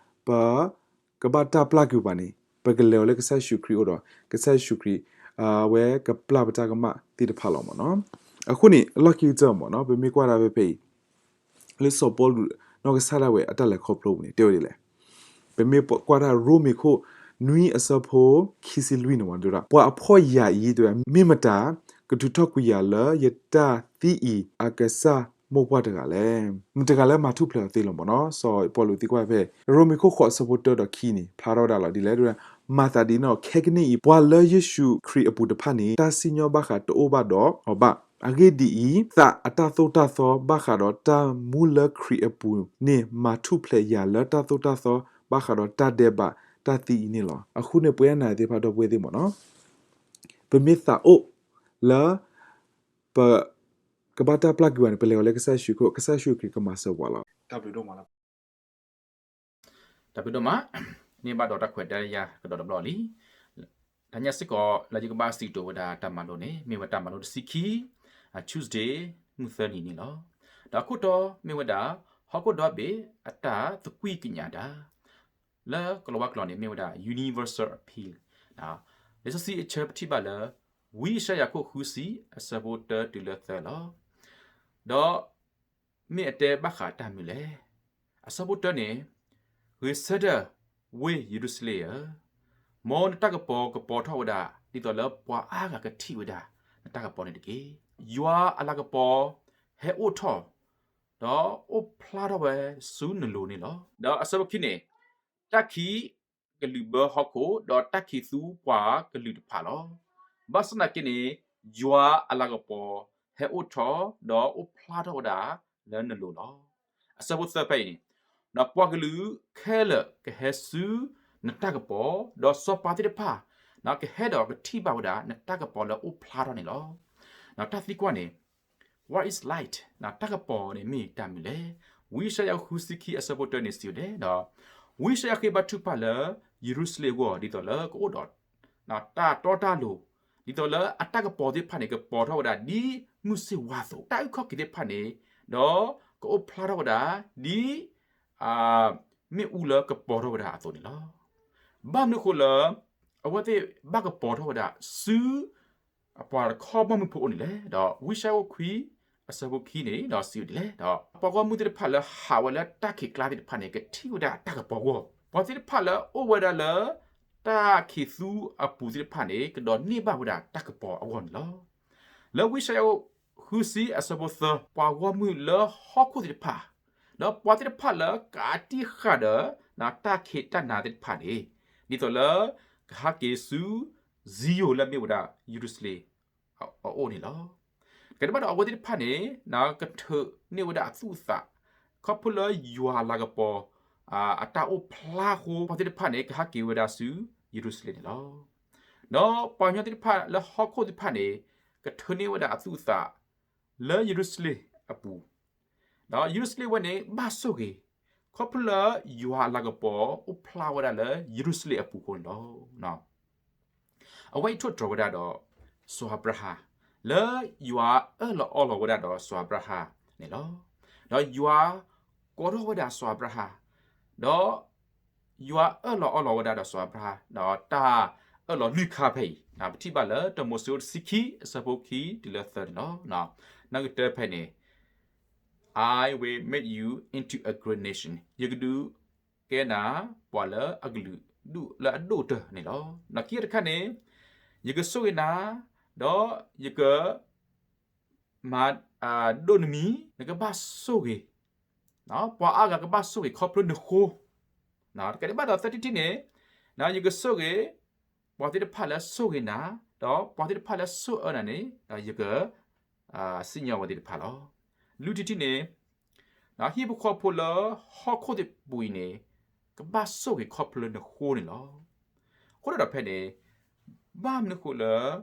ပ ကဘၣ်တၢ်ပျၢ်ကွံာ်ပှၤန့ၣ် ပကလဲၤအီၤလၢကစၢ်ယ့ၣ်ၡူးခရံာ်အအိၣ်ဒီး ကစၢ်ယ့ၣ်ၡူးခရံာ် အဝဲကပျၢ်ပတၢ်ကမၣ်သ့ၣ်တဖၣ်လီၤမ့ၢ်နီၤ. အဃိန့ၣ် အလီၢ်ခံကတၢၢ်မ့ၢ်နီၤ ပမ့ၢ်ကွၢ်ဒၣ်ဖဲဖဲအံၤ လၢစီၤပီလူးနီၢ်ကစၢ်ဒၣ်ဝဲအတၢ်လဲၤခီဖျိပူၤန့ၣ် တဲဝဲဒ်လဲၣ်. ပမ့ၢ်ကွၢ်တၢ်ရိမ့ၤခိၣ်နွံအဆၢဖိခံဆံလွံၢ်န့ၣ်မ့ၢ်နီၤ တဲဝဲဒၣ် ပှၤအဖှီၣ်ယာ်အံၤတဲဝဲ မ့ၢ်မတၤ ကထုးထီၣ်ကွံာ်ယၤလၢယတၢ်သံအံၤအကစၢ်မိၢ်ပှၢ်တဂၤလဲၣ်. မတၤတဂၤလၢမၤထူၣ်ဖျဲးအီၤသ့လီၤမ့ၢ်နီၤ. စီၤပီလူးသံကွၢ်ဖဲ ရိမ့ၤခိၣ်ဃိးအဆၢဖိတၢဒီးခံန့ၣ် ဖျါထီၣ်ဝဲဒၣ်လီၤဒ်လဲၣ် တဲဝဲဒၣ် မၤသးဒ်န့ၣ်ဒီး ခဲကနံၣ်အံၤ ပှၤလၢယ့ၣ်ၡူးခရံာ်အပူၤတဖၣ်န့ၣ် တၢ်စံၣ်ညီၣ်ဘၣ်ဃးတအိၣ်ဘၣ်ဒီးအီၤဘၣ်. အဂ့ၢ်ဒ်အံၤ, သးအတၢ်သိၣ်တၢ်သီဘၣ်ဃးဒီးတၢ်မူလၢခရံာ်အပူၤန့ၣ် မၤထူၣ်ဖျဲးယၤလၢတၢ်သိၣ်တၢ်သီဘၣ်ဃးဒီးတၢ်ဒဲးဘးတၢ်သံအံၤန့ၣ်လီၤ. အဃိန့ၣ် ပဝဲနၤသ့ၣ်တဖၣ်ဒီပုၢ်ဝဲၢ်သ့ၣ်မ့ၢ်နီၤ ပမ့ၢ်သးအိၣ်လၢ ပ ကဘၣ်တၢ်ပျၢ်ကွံာ်ဘၣ်န့ၣ် ပလဲၤအီၤလၢကစၢ်ယ့ၣ်ၡူးခရံာ်, ကစၢ်ယ့ၣ်ၡူးခရံာ်ကမၤစၢၤပှၤလီၤ. တၢ်ဘျုးဒိၣ်မး, တၢ်ဘျုးဒိၣ်မး, န့ၢ်ဘၣ်ဒီးတၢ်ခွဲးတၢ်ယာ်ကဒီးတဘျီလံ. တၢ်ညါစ့ၢ်ကီးလၢယကဘၣ်စံးကတိၤဝဲဒၣ်တၢ်မၤလိန့ၣ် မ့ၢ်ဝဲတၢ်မၤလိတဆံခံ, Tuesday မုၢ်သၢနံၤန့ၣ်လီၤ. ဒီးအခိၣ်တီမ့ၢ်ဝဲဒၣ် ဟီၣ်ခိၣ်ဒီဘ့ၣ်အတၢ်သကွံၢ်ကညးတၢ် လၢကလီၤဝါကျိာ်န့ၣ် မ့ၢ်ဝဲဒၣ် universal appeal. လံာ်စီဆှံအဆၢပထံၣ်ဘၣ်လၢ ဝံယၡါယၤခိၣ်ဃုဆံ အဆၢဖိတၢတုၤလၢသၢလီၤ. ဒီးမ့ၢ်အတဲဘၣ်ဃးတၢ်မနုၤလဲၣ်. အဆၢဖိတၢန့ၣ်, ဂဲၤဆၢထၢၣ်ဝ့ၢ်ယရူၤၡလ့ၣ်ဧၢ, မ်နတၢ်ကပီၤကပီၤထီၣ်ဝဲဒၣ် ဒ်သိးလၢပှၤအါဂၤကထံၣ်ဝဲဒၣ်နတၢ်ကပီၤန့ၣ်တက့ၢ်. ယွၤအလၤကပီၤဟဲအိၣ်ထီၣ် ဒီးအိၣ်ဖျါထီၣ်ဝဲဆူနလိၤန့ၣ်လီၤ. ဒီးအဆၢဖိခံန့ၣ်, တၢ်ခံးကလုာ်ဘၢဟီၣ်ခိၣ်, ဒီးတၢ်ခံးသူပှၤကလုာ်တဖၣ်လီၤ. ဘၣ်ဆၣ်သနာ်က့န့ၣ်, ယွၤအလၤကပီၤဟဲအိၣ်ထီၣ်, ဒီးအိၣ်ဖျါထီၣ်ဝဲဒၣ်လၢနလိၤလီၤ. အဆၢဖိသၢဖဲအံၤန့ၣ်, ဒီးပှၤကလုာ်ခဲလၢာ်ကဟဲဆူနတၢ်ကပီၤ, ဒီးစီၤပၤသ့ၣ်တဖၣ် ကဟဲဒီးကထံၣ်ဘၣ်ဝဲဒၣ်နတၢ်ကပီၤလၢအိၣ်ဖျါထီၣ်န့ၣ်လီၤ. ဒီးတၢ်သံကွၢ်န့ၣ်, What is light? တၢ်ကပီၤန့ၣ်မ့ၢ်တၢ်မနုၤလဲၣ်. ဝံယၡါယၤဃုဆံခံအဆၢဖိတၢန့ၣ်စံးဝဲဒၣ်, ဝံယၡါယၤဃ့ဘါထုကဖၣ်လၢယရူၤၡလ့ၣ်အဂီၢ် ဒ်သိးလၢကအိၣ်ဒီး တၢ်တီတၢ်လိၤ, ဒ်သိးလၢအတၢ်ကပီၤသ့ၣ်တဖၣ်န့ၣ် ကပီၤထီၣ်ဝဲဒၣ်ဒ်မုၢ်ဆ့ၣ်ဝါအသိး, တၢ်အုၣ်ခီၣ်က့ၤသ့ၣ်တဖၣ်န့ၣ်, ဒီးကအိၣ်ဖျါထီၣ်ဝဲဒၣ်ဒ် မ့ၣ်အူလၢကပီၤထီၣ်ဝဲဒၣ်အသိးန့ၣ်လီၤ. ဘၣ်မနုၤအဃိလၢ အဝဲသ့ၣ်ဘၣ်ကပီၤထီၣ်ဝဲဒၣ်ဆူ အပှၤတခီဘီမုၢ်ဖိအအိၣ်န့ၣ်လဲၣ်. ဒီးဝံယၡါယၤခိၣ်ခွံ အဆၢဖိခံန့ၣ် ဒီးစံးဝဲဒ်လဲၣ်, ဒီးပှၤဂီၢ်မုၢ်သ့ၣ်တဖၣ်လၢဟးဝဲလၢတၢ်ခံးကျါသ့ၣ်တဖၣ်န့ၣ် ကထံၣ်ဝဲဒၣ်တၢ်ကပီၤအဂီၢ်, ပှၤသ့ၣ်တဖၣ်လၢအိၣ်ဝဲဒၣ်လၢ တၢ်ခံးသူအပူၤသ့ၣ်တဖၣ်န့ၣ် ကဒိးန့ၢ်ဘၣ်ဝဲဒၣ်တၢ်ကပီၤအဂီၢ်န့ၣ်လီၤ. လၢဝံယၡါယၤဃုဆံအဆၢဖိသၢ, ပှၤဂီၢ်မုၢ်လၢဟီၣ်ခိၣ်သ့ၣ်တဖၣ်, ဒီးပှၤသ့ၣ်တဖၣ်လၢကအတံၢ်ဃာ်ဒီး တၢ်ခံးတၢ်နၤသ့ၣ်တဖၣ်န့ၣ်, ဒ်သိးလၢ ကဟးက့ၤဆူ စံယိၣ်လၢမ့ၢ်ဝဲဒၣ်ယရူၤၡလ့ၣ်အအိၣ်န့ၣ်လီၤ. ကဒဲးဘၣ်ဒီးအဝဲသ့ၣ်တဖၣ်န့ၣ် ကထုးန့ၢ်ဝဲဒၣ်အသူၣ်အသး ခီဖျိလၢယွၤအလၤကပီၤ အတၢ်အိၣ်ဖျါအဃိ ပှၤသ့ၣ်တဖၣ်န့ၣ် ကဟးက့ၤဝဲဒၣ်ဆူယရူၤၡလ့ၣ်န့ၣ်လီၤ. ဒီးပှၤကညီသ့ၣ်တဖၣ်လၢဟီၣ်ခိၣ်သ့ၣ်တဖၣ်န့ၣ် ကထုးန့ၢ်ဝဲဒၣ်အသူၣ်အသး လၢယရူၤၡလ့ၣ်အပူၤ, ဒီးယရူၤၡလ့ၣ်ဝဲန့ၣ် ဘၣ်ဆိၣ်ဂ့ၤ ခီဖျိလၢယွၤအလၤကပီၤအိၣ်ဖျါဝဲဒၣ်လၢယရူၤၡလ့ၣ်အပူၤအဃိန့ၣ်လီၤ. အဝဲအံၤထိၣ်သတြီၤဝဲဒၣ်ဒီး စီၤအၤဘြၤဟၣ်, လၢယွၤအၢၣ်လီၤအီလီၤဝဲဒၣ်ဒီးစီၤအၤဘြၤဟၣ်န့ၣ်လီၤ. ဒီးယွၤကိးထီၣ်ဝဲဒၣ်စီၤအၤဘြၤဟၣ်, ဒီးယွၤအၢၣ်လီၤအီလီၤဝဲဒၣ်ဒီးစီၤအၤဘြၤဟၣ် ဒီးတၢ်အၢၣ်လီၤလွံၢ်ခါဖဲအံၤ ပထံၣ်ဘၣ်လၢတၢမိၤရှ့တဆံခံ အဆၢဖိခံတုၤလၢသၢန့ၣ်လီၤ. နကတၢၢ်ဖဲန့ၣ် I will make you into a great nation, ယကဒုးကဲနၤ ပှၤလၢအကလုာ်ဒူၣ်လၢအဒိၣ်ကတၢၢ်န့ၣ်လီၤ. ဒီးခံခါတခါန့ၣ် ယကဆိၣ်ဂ့ၤနၤ, ဒီးယက မၤ ဒိၣ်နမံၤ, နကဘၣ်ဆိၣ်ဂ့ၤ, ပှၤအါဂၤကဘၣ်ဆိၣ်ဂ့ၤခီဖျိနဃိ, တကးဒံးဘၣ်ဒီးသၢထံၣ်တထံၣ်န့ၣ်, ယကဆိၣ်ဂ့ၤ ပှၤသ့ၣ်တဖၣ်လၢဆိၣ်ဂ့ၤနၤ, ဒီးပှၤသ့ၣ်တဖၣ်လၢဆိၣ်အၢနၤန့ၣ် ဒီးယက စံၣ်ညီၣ်ဝဲသ့ၣ်တဖၣ်လီၤ. လွံၢ်ထံၣ်တထံၣ်န့ၣ်, ဟံၣ်ဖိဃီဖိလၢဟီၣ်ခိၣ်သ့ၣ်ပူၤအံၤန့ၣ် ကဘၣ်ဆိၣ်ဂ့ၤခီဖျိနဃိန့ၣ်လီၤ. အဃိဒီးဖဲန့ၣ် ဘၣ်မနုၤဃိလၢ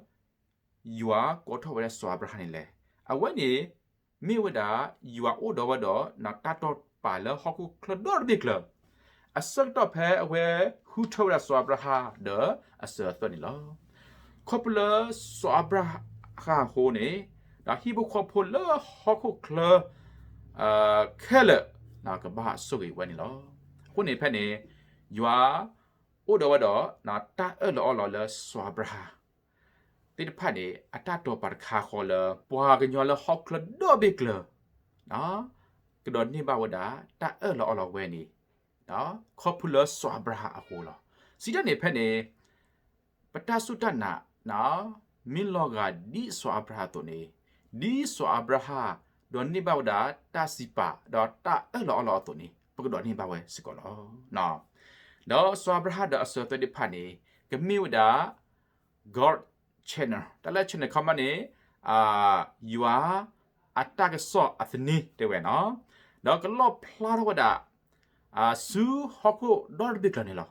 ယွၤကိးထီၣ်ဝဲဒၣ်စီၤအၤဘြၤဟၣ်န့ၣ်လဲၣ်. အဝဲန့ၣ် မ့ၢ်ဝဲဒၣ် ယွၤအိၣ်ဒီးဝဲဒီး တၢ်တိာ်ပာ်လၢဟီၣ်ခိၣ်ချၢဒီတဘ့ၣ်ကျၢၤ အဆၢကတီၢ်ဖဲအဝဲဃုထၢဝဲဒၣ်စီၤအၤဘြၤဟၣ်ဒီးအစၢၤအသွဲၣ်န့ၣ်လီၤ. ခီဖျိလၢစီၤအၤဘြၤဟၣ်အဃိန့ၣ်, ဒီးဟံၣ်ဖိဃီဖိလၢဟီၣ်ခိၣ်ချၢ ခဲလၢာ် ကဘၣ်ဆိၣ်ဂ့ၤဝဲန့ၣ်လီၤ. အဃိန့ၣ်ဖဲန့ၣ် ယွၤအိၣ်ဒီးဝဲဒီး တၢ်အၢၣ်လီၤအီလီၤလၢစီၤအၤဘြၤဟၣ်သ့ၣ်တဖၣ်န့ၣ် အတၢ်တိာ်ပာ်တခါဃီလၢ ပှၤကညီလၢဟီၣ်ခိၣ်ချၢဒီဘ့ၣ်ကျၢၤ ကဒိးန့ၢ်ဘၣ်ဝဲဒၣ် တၢ်အၢၣ်လီၤအီလီၤဝဲန့ၣ် ခီဖျိလၢစီၤအၤဘြၤဟၣ်အဃိလီၤ. စံးတၢ်န့ၣ်ဖဲန့ၣ် ပတၢ်စူၢ်တၢ်နာ် မ့ၢ်လီၤဂာ်ဒ်စီၤအၤဘြၤဟၣ်အသိးန့ၣ်, ဒ်စီၤအၤဘြၤဟၣ် ဒိးန့ၢ်ဘၣ်ဝဲဒၣ်တၢ်စံးပာ် ဒီးတၢ်အၢၣ်လီၤအီလီၤအသိးန့ၣ် ပကဒိးန့ၢ်ဘၣ်ဝဲစ့ၢ်ကီးလီၤ. ဒီးစီၤအၤဘြၤဟၣ်ဒီးအစၢၤအသွဲၣ်သ့ၣ်တဖၣ်န့ၣ် ကမ့ၢ်ဝဲဒၣ် God channel တၢ်လၢ channel ခီမီန့ၣ် ယွၤအတၢ်ကစီၣ်အသန့တဲဝဲနီၤ, ဒီးကလီၣ်ဖျါထီၣ်ဝဲဒၣ် ဆူဟီၣ်ခိၣ်ဒီတဘ့ၣ်ကျၢၤန့ၣ်လီၤ.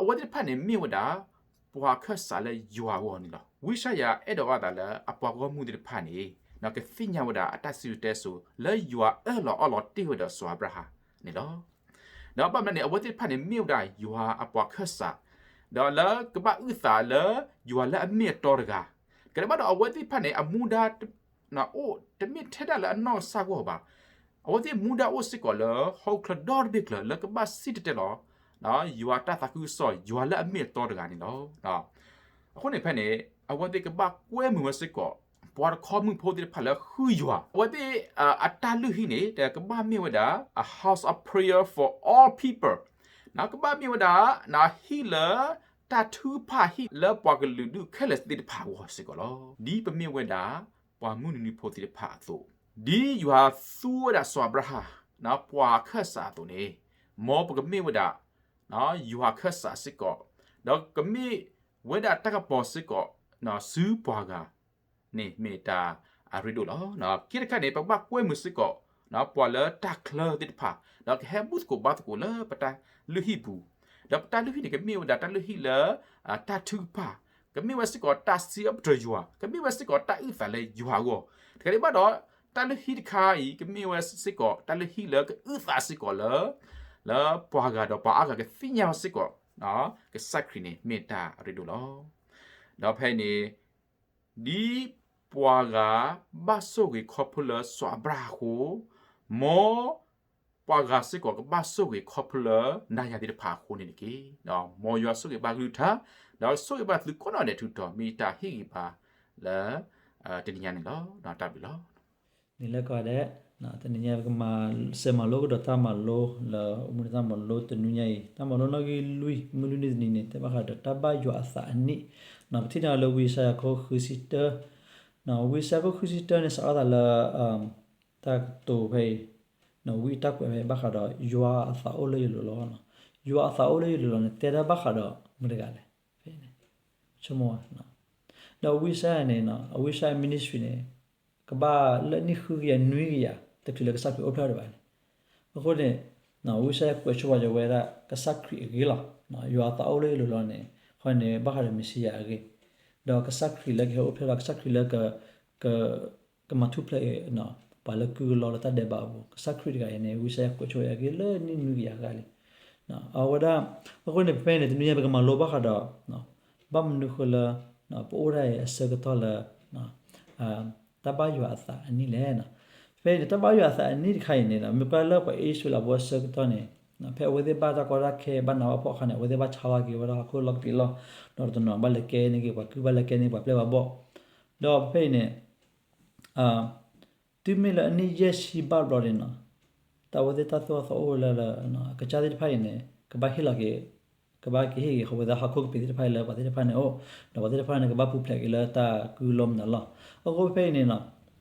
အဝဲသ့ၣ်တဖၣ်န့ၣ်မ့ၢ်ဝဲဒၣ် ပှၤခၢၣ်စးလၢယွၤအဂီၢ်န့ၣ်လီၤ. ဝံယၡါယၤအဲၣ်ဒိးအသးလၢအပှၤဂီၢ်မုၢ်သ့ၣ်တဖၣ်န့ၣ် ကသ့ၣ်ညါဝဲဒၣ်အတၢ်စံၣ်စိၤတဲစိၤလၢယွၤအၢၣ်လီၤအီလီၤတ့ၢ်ဝဲဒီးစီၤအၤဘြၤဟၣ်န့ၣ်လီၤ. ဒီးဘၣ်မနုၤန့ၣ် အဝဲသ့ၣ်တဖၣ်န့ၣ်မ့ၢ်ဝဲဒၣ်ယွၤအပှၤခၢၣ်စး, ဒီးလၢကဘၣ်အုၣ်သးလၢယွၤလၢအမ့ၢ်အတီတဂၤ, တကးဒံးဘၣ်ဒီးအဝဲသ့ၣ်တဖၣ်န့ၣ် အမူဒါ အိၣ်တမ့ၢ်ထဲဒၣ်လၢအနီၢ်ကစၢ်အဂီၢ်ဘၣ်. အဝဲသ့ၣ်မူဒါအိၣ်စ့ၢ်ကီးလၢဟီၣ်ခိၣ်ချၢဒီတဘ့ၣ်ကျၢၤလၢကဘၣ်စံၣ်တဲၤတဲလီၤ ယွၤတၢ်သးခုကစီၣ် ယွၤလၢအမ့ၢ်အတီတဂၤန့ၣ်လီၤ. အဃိန့ၣ်ဖဲန့ၣ် အဝဲသ့ၣ်ကဘၣ်ကွဲမုာ်ဝဲစ့ၢ်ကီး ပှၤတခီမုၣ်ဖိသ့ၣ်တဖၣ်လၢဃုယွၤ, အဝဲသ့ၣ် အတၢ်လုၢ်ဟံၣ်န့ၣ် တကဘၣ်မ့ၢ်ဝဲဒၣ် a house of prayer for all people, ကဘၣ်မ့ၢ်ဝဲဒၣ် ဟံၣ်လၢ တၢ်ထုကဖၣ်ဟံၣ်လၢပှၤကလုာ်ဒူၣ်ခဲလၢာ်သ့ၣ်တဖၣ်အဂီၢ်စ့ၢ်ကီးလီၤ. ဒ်ပမ့ၢ်ဝဲဒၣ် ပှၤမုၢ်နွံနွံဖိသ့ၣ်တဖၣ်အသိး, ဒ်ယွၤသူဝဲဒၣ်စီၤအၤဘြၤဟၣ် ပှၤခၢၣ်စးအသိးန့ၣ်, မ်ပကမ့ၢ်ဝဲဒၣ် ယွၤခၢၣ်စးစ့ၢ်ကီး, ဒီးကမ့ၢ်ဝဲဒၣ်တၢ်ကပီၤစ့ၢ်ကီး ဆူပှၤဂၤန့ၣ်မ့ၢ်တၢ်အရ့ဒိၣ်လီၤ. ခံတခါန့ၣ် ပကဘၣ်ကွဲမုာ်စ့ၢ်ကီး ပှၤလၢတၢ်ချၢသ့ၣ်တဖၣ်, ဒီးကဟဲဘူၣ်သကိးဘါသကိးလၢပတၢ်လုၢ်ဟံၣ်ပူၤ, ဒီးပတၢ်လုၢ်ဟံၣ်န့ၣ် ကမ့ၢ်ဝဲဒၣ်တၢ်လုၢ်ဟံၣ်လၢ တၢ်ထုကဖၣ်, ကမ့ၢ်ဝဲစ့ၢ်ကီးတၢ်စံးအီပတြၢၤယွၤ, ကမ့ၢ်ဝဲစ့ၢ်ကီးတၢ်အုၣ်သးလၢယွၤအဂီၢ်, တကးဒံးဘၣ်ဒီး တၢ်လုၢ်ဟံၣ်တခါအံၤ ကမ့ၢ်ဝဲစ့ၢ်ကီး တၢ်လုၢ်ဟံၣ်လၢကအုၣ်သးစ့ၢ်ကီးလၢ လၢပှၤဂၤဒီးပှၤအါဂၤကသ့ၣ်ညါဝဲစ့ၢ်ကီး ကစၢ်ခရံာ်န့ၣ်မ့ၢ်တၢ်အရ့ဒိၣ်လီၤ. ဒီးဖဲအံၤန့ၣ် ဒ်ပှၤဂၤဘၣ်ဆိၣ်ဂ့ၤခီဖျိလၢစီၤအၤဘြၤဟၣ်အဃိ, မ်ပှၤဂၤစ့ၢ်ကီးကဘၣ်ဆိၣ်ဂ့ၤခီဖျိလၢနၤယၤသ့ၣ်တဖၣ်အဃိန့ၣ်တက့ၢ်. မ်ယွၤဆိၣ်ဂ့ၤဘၣ်ကလုၢ်ကထါ, ဒီးဆိၣ်ဂ့ၤဘၣ်သုကိးနီၢ်ဒဲးထူးတီၤ မ့ၢ်တၢ်ဟ့ၣ်ဂံၢ်ဘါလၢ တနံၤညါန့ၣ်လီၤ. တၢ်ဘျုးလီၤ. န့ၣ်လၢကီးဒဲး, တနံၤညါပကမၤစၢၤမၤလိကဒီးတၢ်မၤလိလၢ အိၣ်မူဒံးတၢ်မၤလိတနွံညါအံၤ, တၢ်မၤလိနီၣ်ဂံၢ်လွံၢ်, မုၢ်လွံၢ်နံၤတနံၤန့ၣ် တဲဘၣ်ဃးဒီးတၢ်ဘၣ်ယွၤအသးအနံၣ်, ပထံၣ်န့ၢ်အီၤလၢဝံယၡါယၤခိၣ်ဃုဆံတၢ, ဝံယၡါယၤခိၣ်ဃုဆံတၢန့ၣ် စးထီၣ်သးလၢ တၢ်ကတိၤဖဲအံၤ, ဝံအတၢ်ကွဲးဖဲအံၤ ဘၣ်ဃးဒီး ယွၤအသးအိၣ်လၢယလိၤလီၤ. ယွၤအသးအိၣ်လၢယလိၤလီၤန့ၣ် တဲတၢ်ဘၣ်ဃးဒီးမတၤတဂၤလဲၣ်, ဖဲအံၤန့ၣ် ဆိကမိၣ်ဝဲ, ဒီးဝံယၡါယၤန့ၣ် အဝံယၡါယၤ ministry န့ၣ် ကဘၣ်လၢနံၣ်ဃုကယၤနွံကယၤ တချုးလၢကစၢ်ခရံာ်အိၣ်ဖျဲၣ်ဒံးဘၣ်န့ၣ်, အဃိန့ၣ် ဝံယၡါယၤကွဲးဆိဝဲ ယဝဲဒၣ်ကစၢ်ခရံာ်အဂ့ၢ်လီၤ. ယွၤအသးအိၣ်လၢယလိၤလီၤန့ၣ် အဃိန့ၣ် ဘၣ်ဃးဒီးမ့ၣ်ၡံယၤအဂ့ၢ်, ဒီးကစၢ်ခရံာ်လၢကဟဲအိၣ်ဖျဲၣ်လီၤ, ကစၢ်ခရံာ်လၢ ကမၤထူၣ်ဖျဲး ပှၤလၢကုၢ်လီလၢတၢ်ဒဲးဘးအပူၤ, ကစၢ်ခရံာ်တဂၤအံၤန့ၣ် ဝံယၡါယၤကွဲးဆိဝဲအဂ့ၢ်လၢနံၣ်နွံကယၤဃၣ်လံ. အဝဲဒၣ် အဃိန့ၣ် ဖဲဖဲန့ၣ် တနွံညါပကမၤလိဘၣ်ဃးဒီး ဘၣ်မနုၤဃိလၢ ပအိၣ်ဒၣ်အံၤအဆၢကတီၢ်လၢ တၢ်ဘၣ်ယွၤအသးအနံၣ်လဲၣ်. ဖဲအံၤန့ၣ် တၢ်ဘၣ်ယွၤအသးအနံၣ်တခါအံၤန့ၣ် မ့ၢ်ကွၢ်လၢပှၤအံၣ်စရ့လးဖိအဆၢကတီၢ်န့ၣ် ဖဲအဝဲသ့ၣ်ဘၣ်တၢ်ကီတၢ်ခဲ ဘၣ်နးဘၣ်ဖှီၣ်အခါန့ၣ် အဝဲသ့ၣ်ဘၣ်ဆါလီၤက့ၤဝဲဒၣ်ဟီၣ်ခိၣ်လီၢ်ကပံးလီၢ်, ဒီးတနီၤဘၣ်လဲၤကဲန့ၢ်က့ၤပှၤကုၢ်, ဘၣ်လဲၤကဲန့ၢ်ပှၤပျဲၢ်ပှၤဘီၣ်, ဒီးဖဲအံၤန့ၣ် တုၤမ့ၢ်လၢအနံၣ်ယဲၢ်ဆံဘၣ်ဘျီဒ်န့ၣ် တၢ်အဝဲသ့ၣ်တၢ်သိၣ်တၢ်သီအိၣ်လၢ ကစၢ်သ့ၣ်တဖၣ်အံၤန့ၣ် ကဘၣ်ဟ့ၣ်လီၤက့ၤ, ကဘၣ်က့ၤဟ့ၣ်က့ၤဃီဝဲဒၣ်ဟီၣ်ခိၣ်ကပံးသ့ၣ်တဖၣ်အံၤလၢပှၤသ့ၣ်တဖၣ်န့ၣ်အိၣ်, ဒီးပှၤသ့ၣ်တဖၣ်န့ၣ် ကဘၣ်ပူၤဖျဲးက့ၤလၢတၢ်ကုၢ်လီၢ်မနုၤလီၢ်. အဃိဖဲအံၤန့ၣ်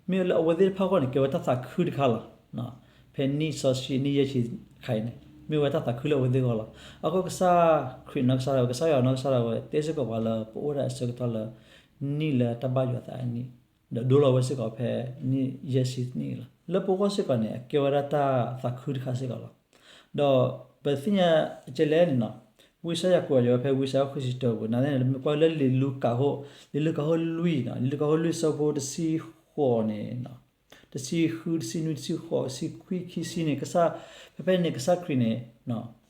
မ့ၢ်လၢအဝဲသ့ၣ်တဖၣ်အဂီၢ်န့ၣ် ကဲဝဲတၢ်သးခုတခါလီၤ. ဖဲနံၣ်စီဆှံ နံၣ်ယဲၢ်ဆံတခါအံၤန့ၣ် မ့ၢ်ဝဲတၢ်သးခုလၢအဝဲသ့ၣ်အဂီၢ်လီၤ. အဃိကစၢ်ခရံာ်နီၢ်ကစၢ်ဒၣ်ဝဲ ကစၢ်ယွၤနီၢ်ကစၢ်ဒၣ်ဝဲ တဲစ့ၢ်ကီးပှၤလၢပအိၣ်ဒၣ်အဆၢကတီၢ်လၢ နံၣ်လၢတၢ်ဘၣ်ယွၤအသးအနံၣ်, ဒီးဒိလီၤဝဲစ့ၢ်ကီးဖဲနံၣ်ယဲၢ်ဆံနံၣ်လီၤ. လၢပဂီၢ်စ့ၢ်ကီးန့ၣ် အကဲဝဲဒၣ်တၢ်သးခုတခါစ့ၢ်ကီးလီၤ. ဒီးပသ့ၣ်ညါကဲလဲၣ်န့ၣ် ဝံယၡါယၤကွဲးအီၤဖဲဝံယၡါယၤဃုဆံတၢပူၤ နာ်သက့န့ၣ် မ့ၢ်ကွၢ်လၢလံာ်လူၤကၣ်ခိၣ်, လံာ်လူၤကၣ်ခိၣ်လွံၢ်န့ၣ်, လံာ်လူၤကၣ်ခိၣ်လွံၢ်ဆၢဖိတဆံဃိးန့ၣ် တဆံဃု, တဆံနွံ, တဆံဃိး, တဆံခွံ, ခံဆံန့ၣ် ကစၢ်, ဖဲဖဲန့ၣ် ကစၢ်ခရံာ်န့ၣ်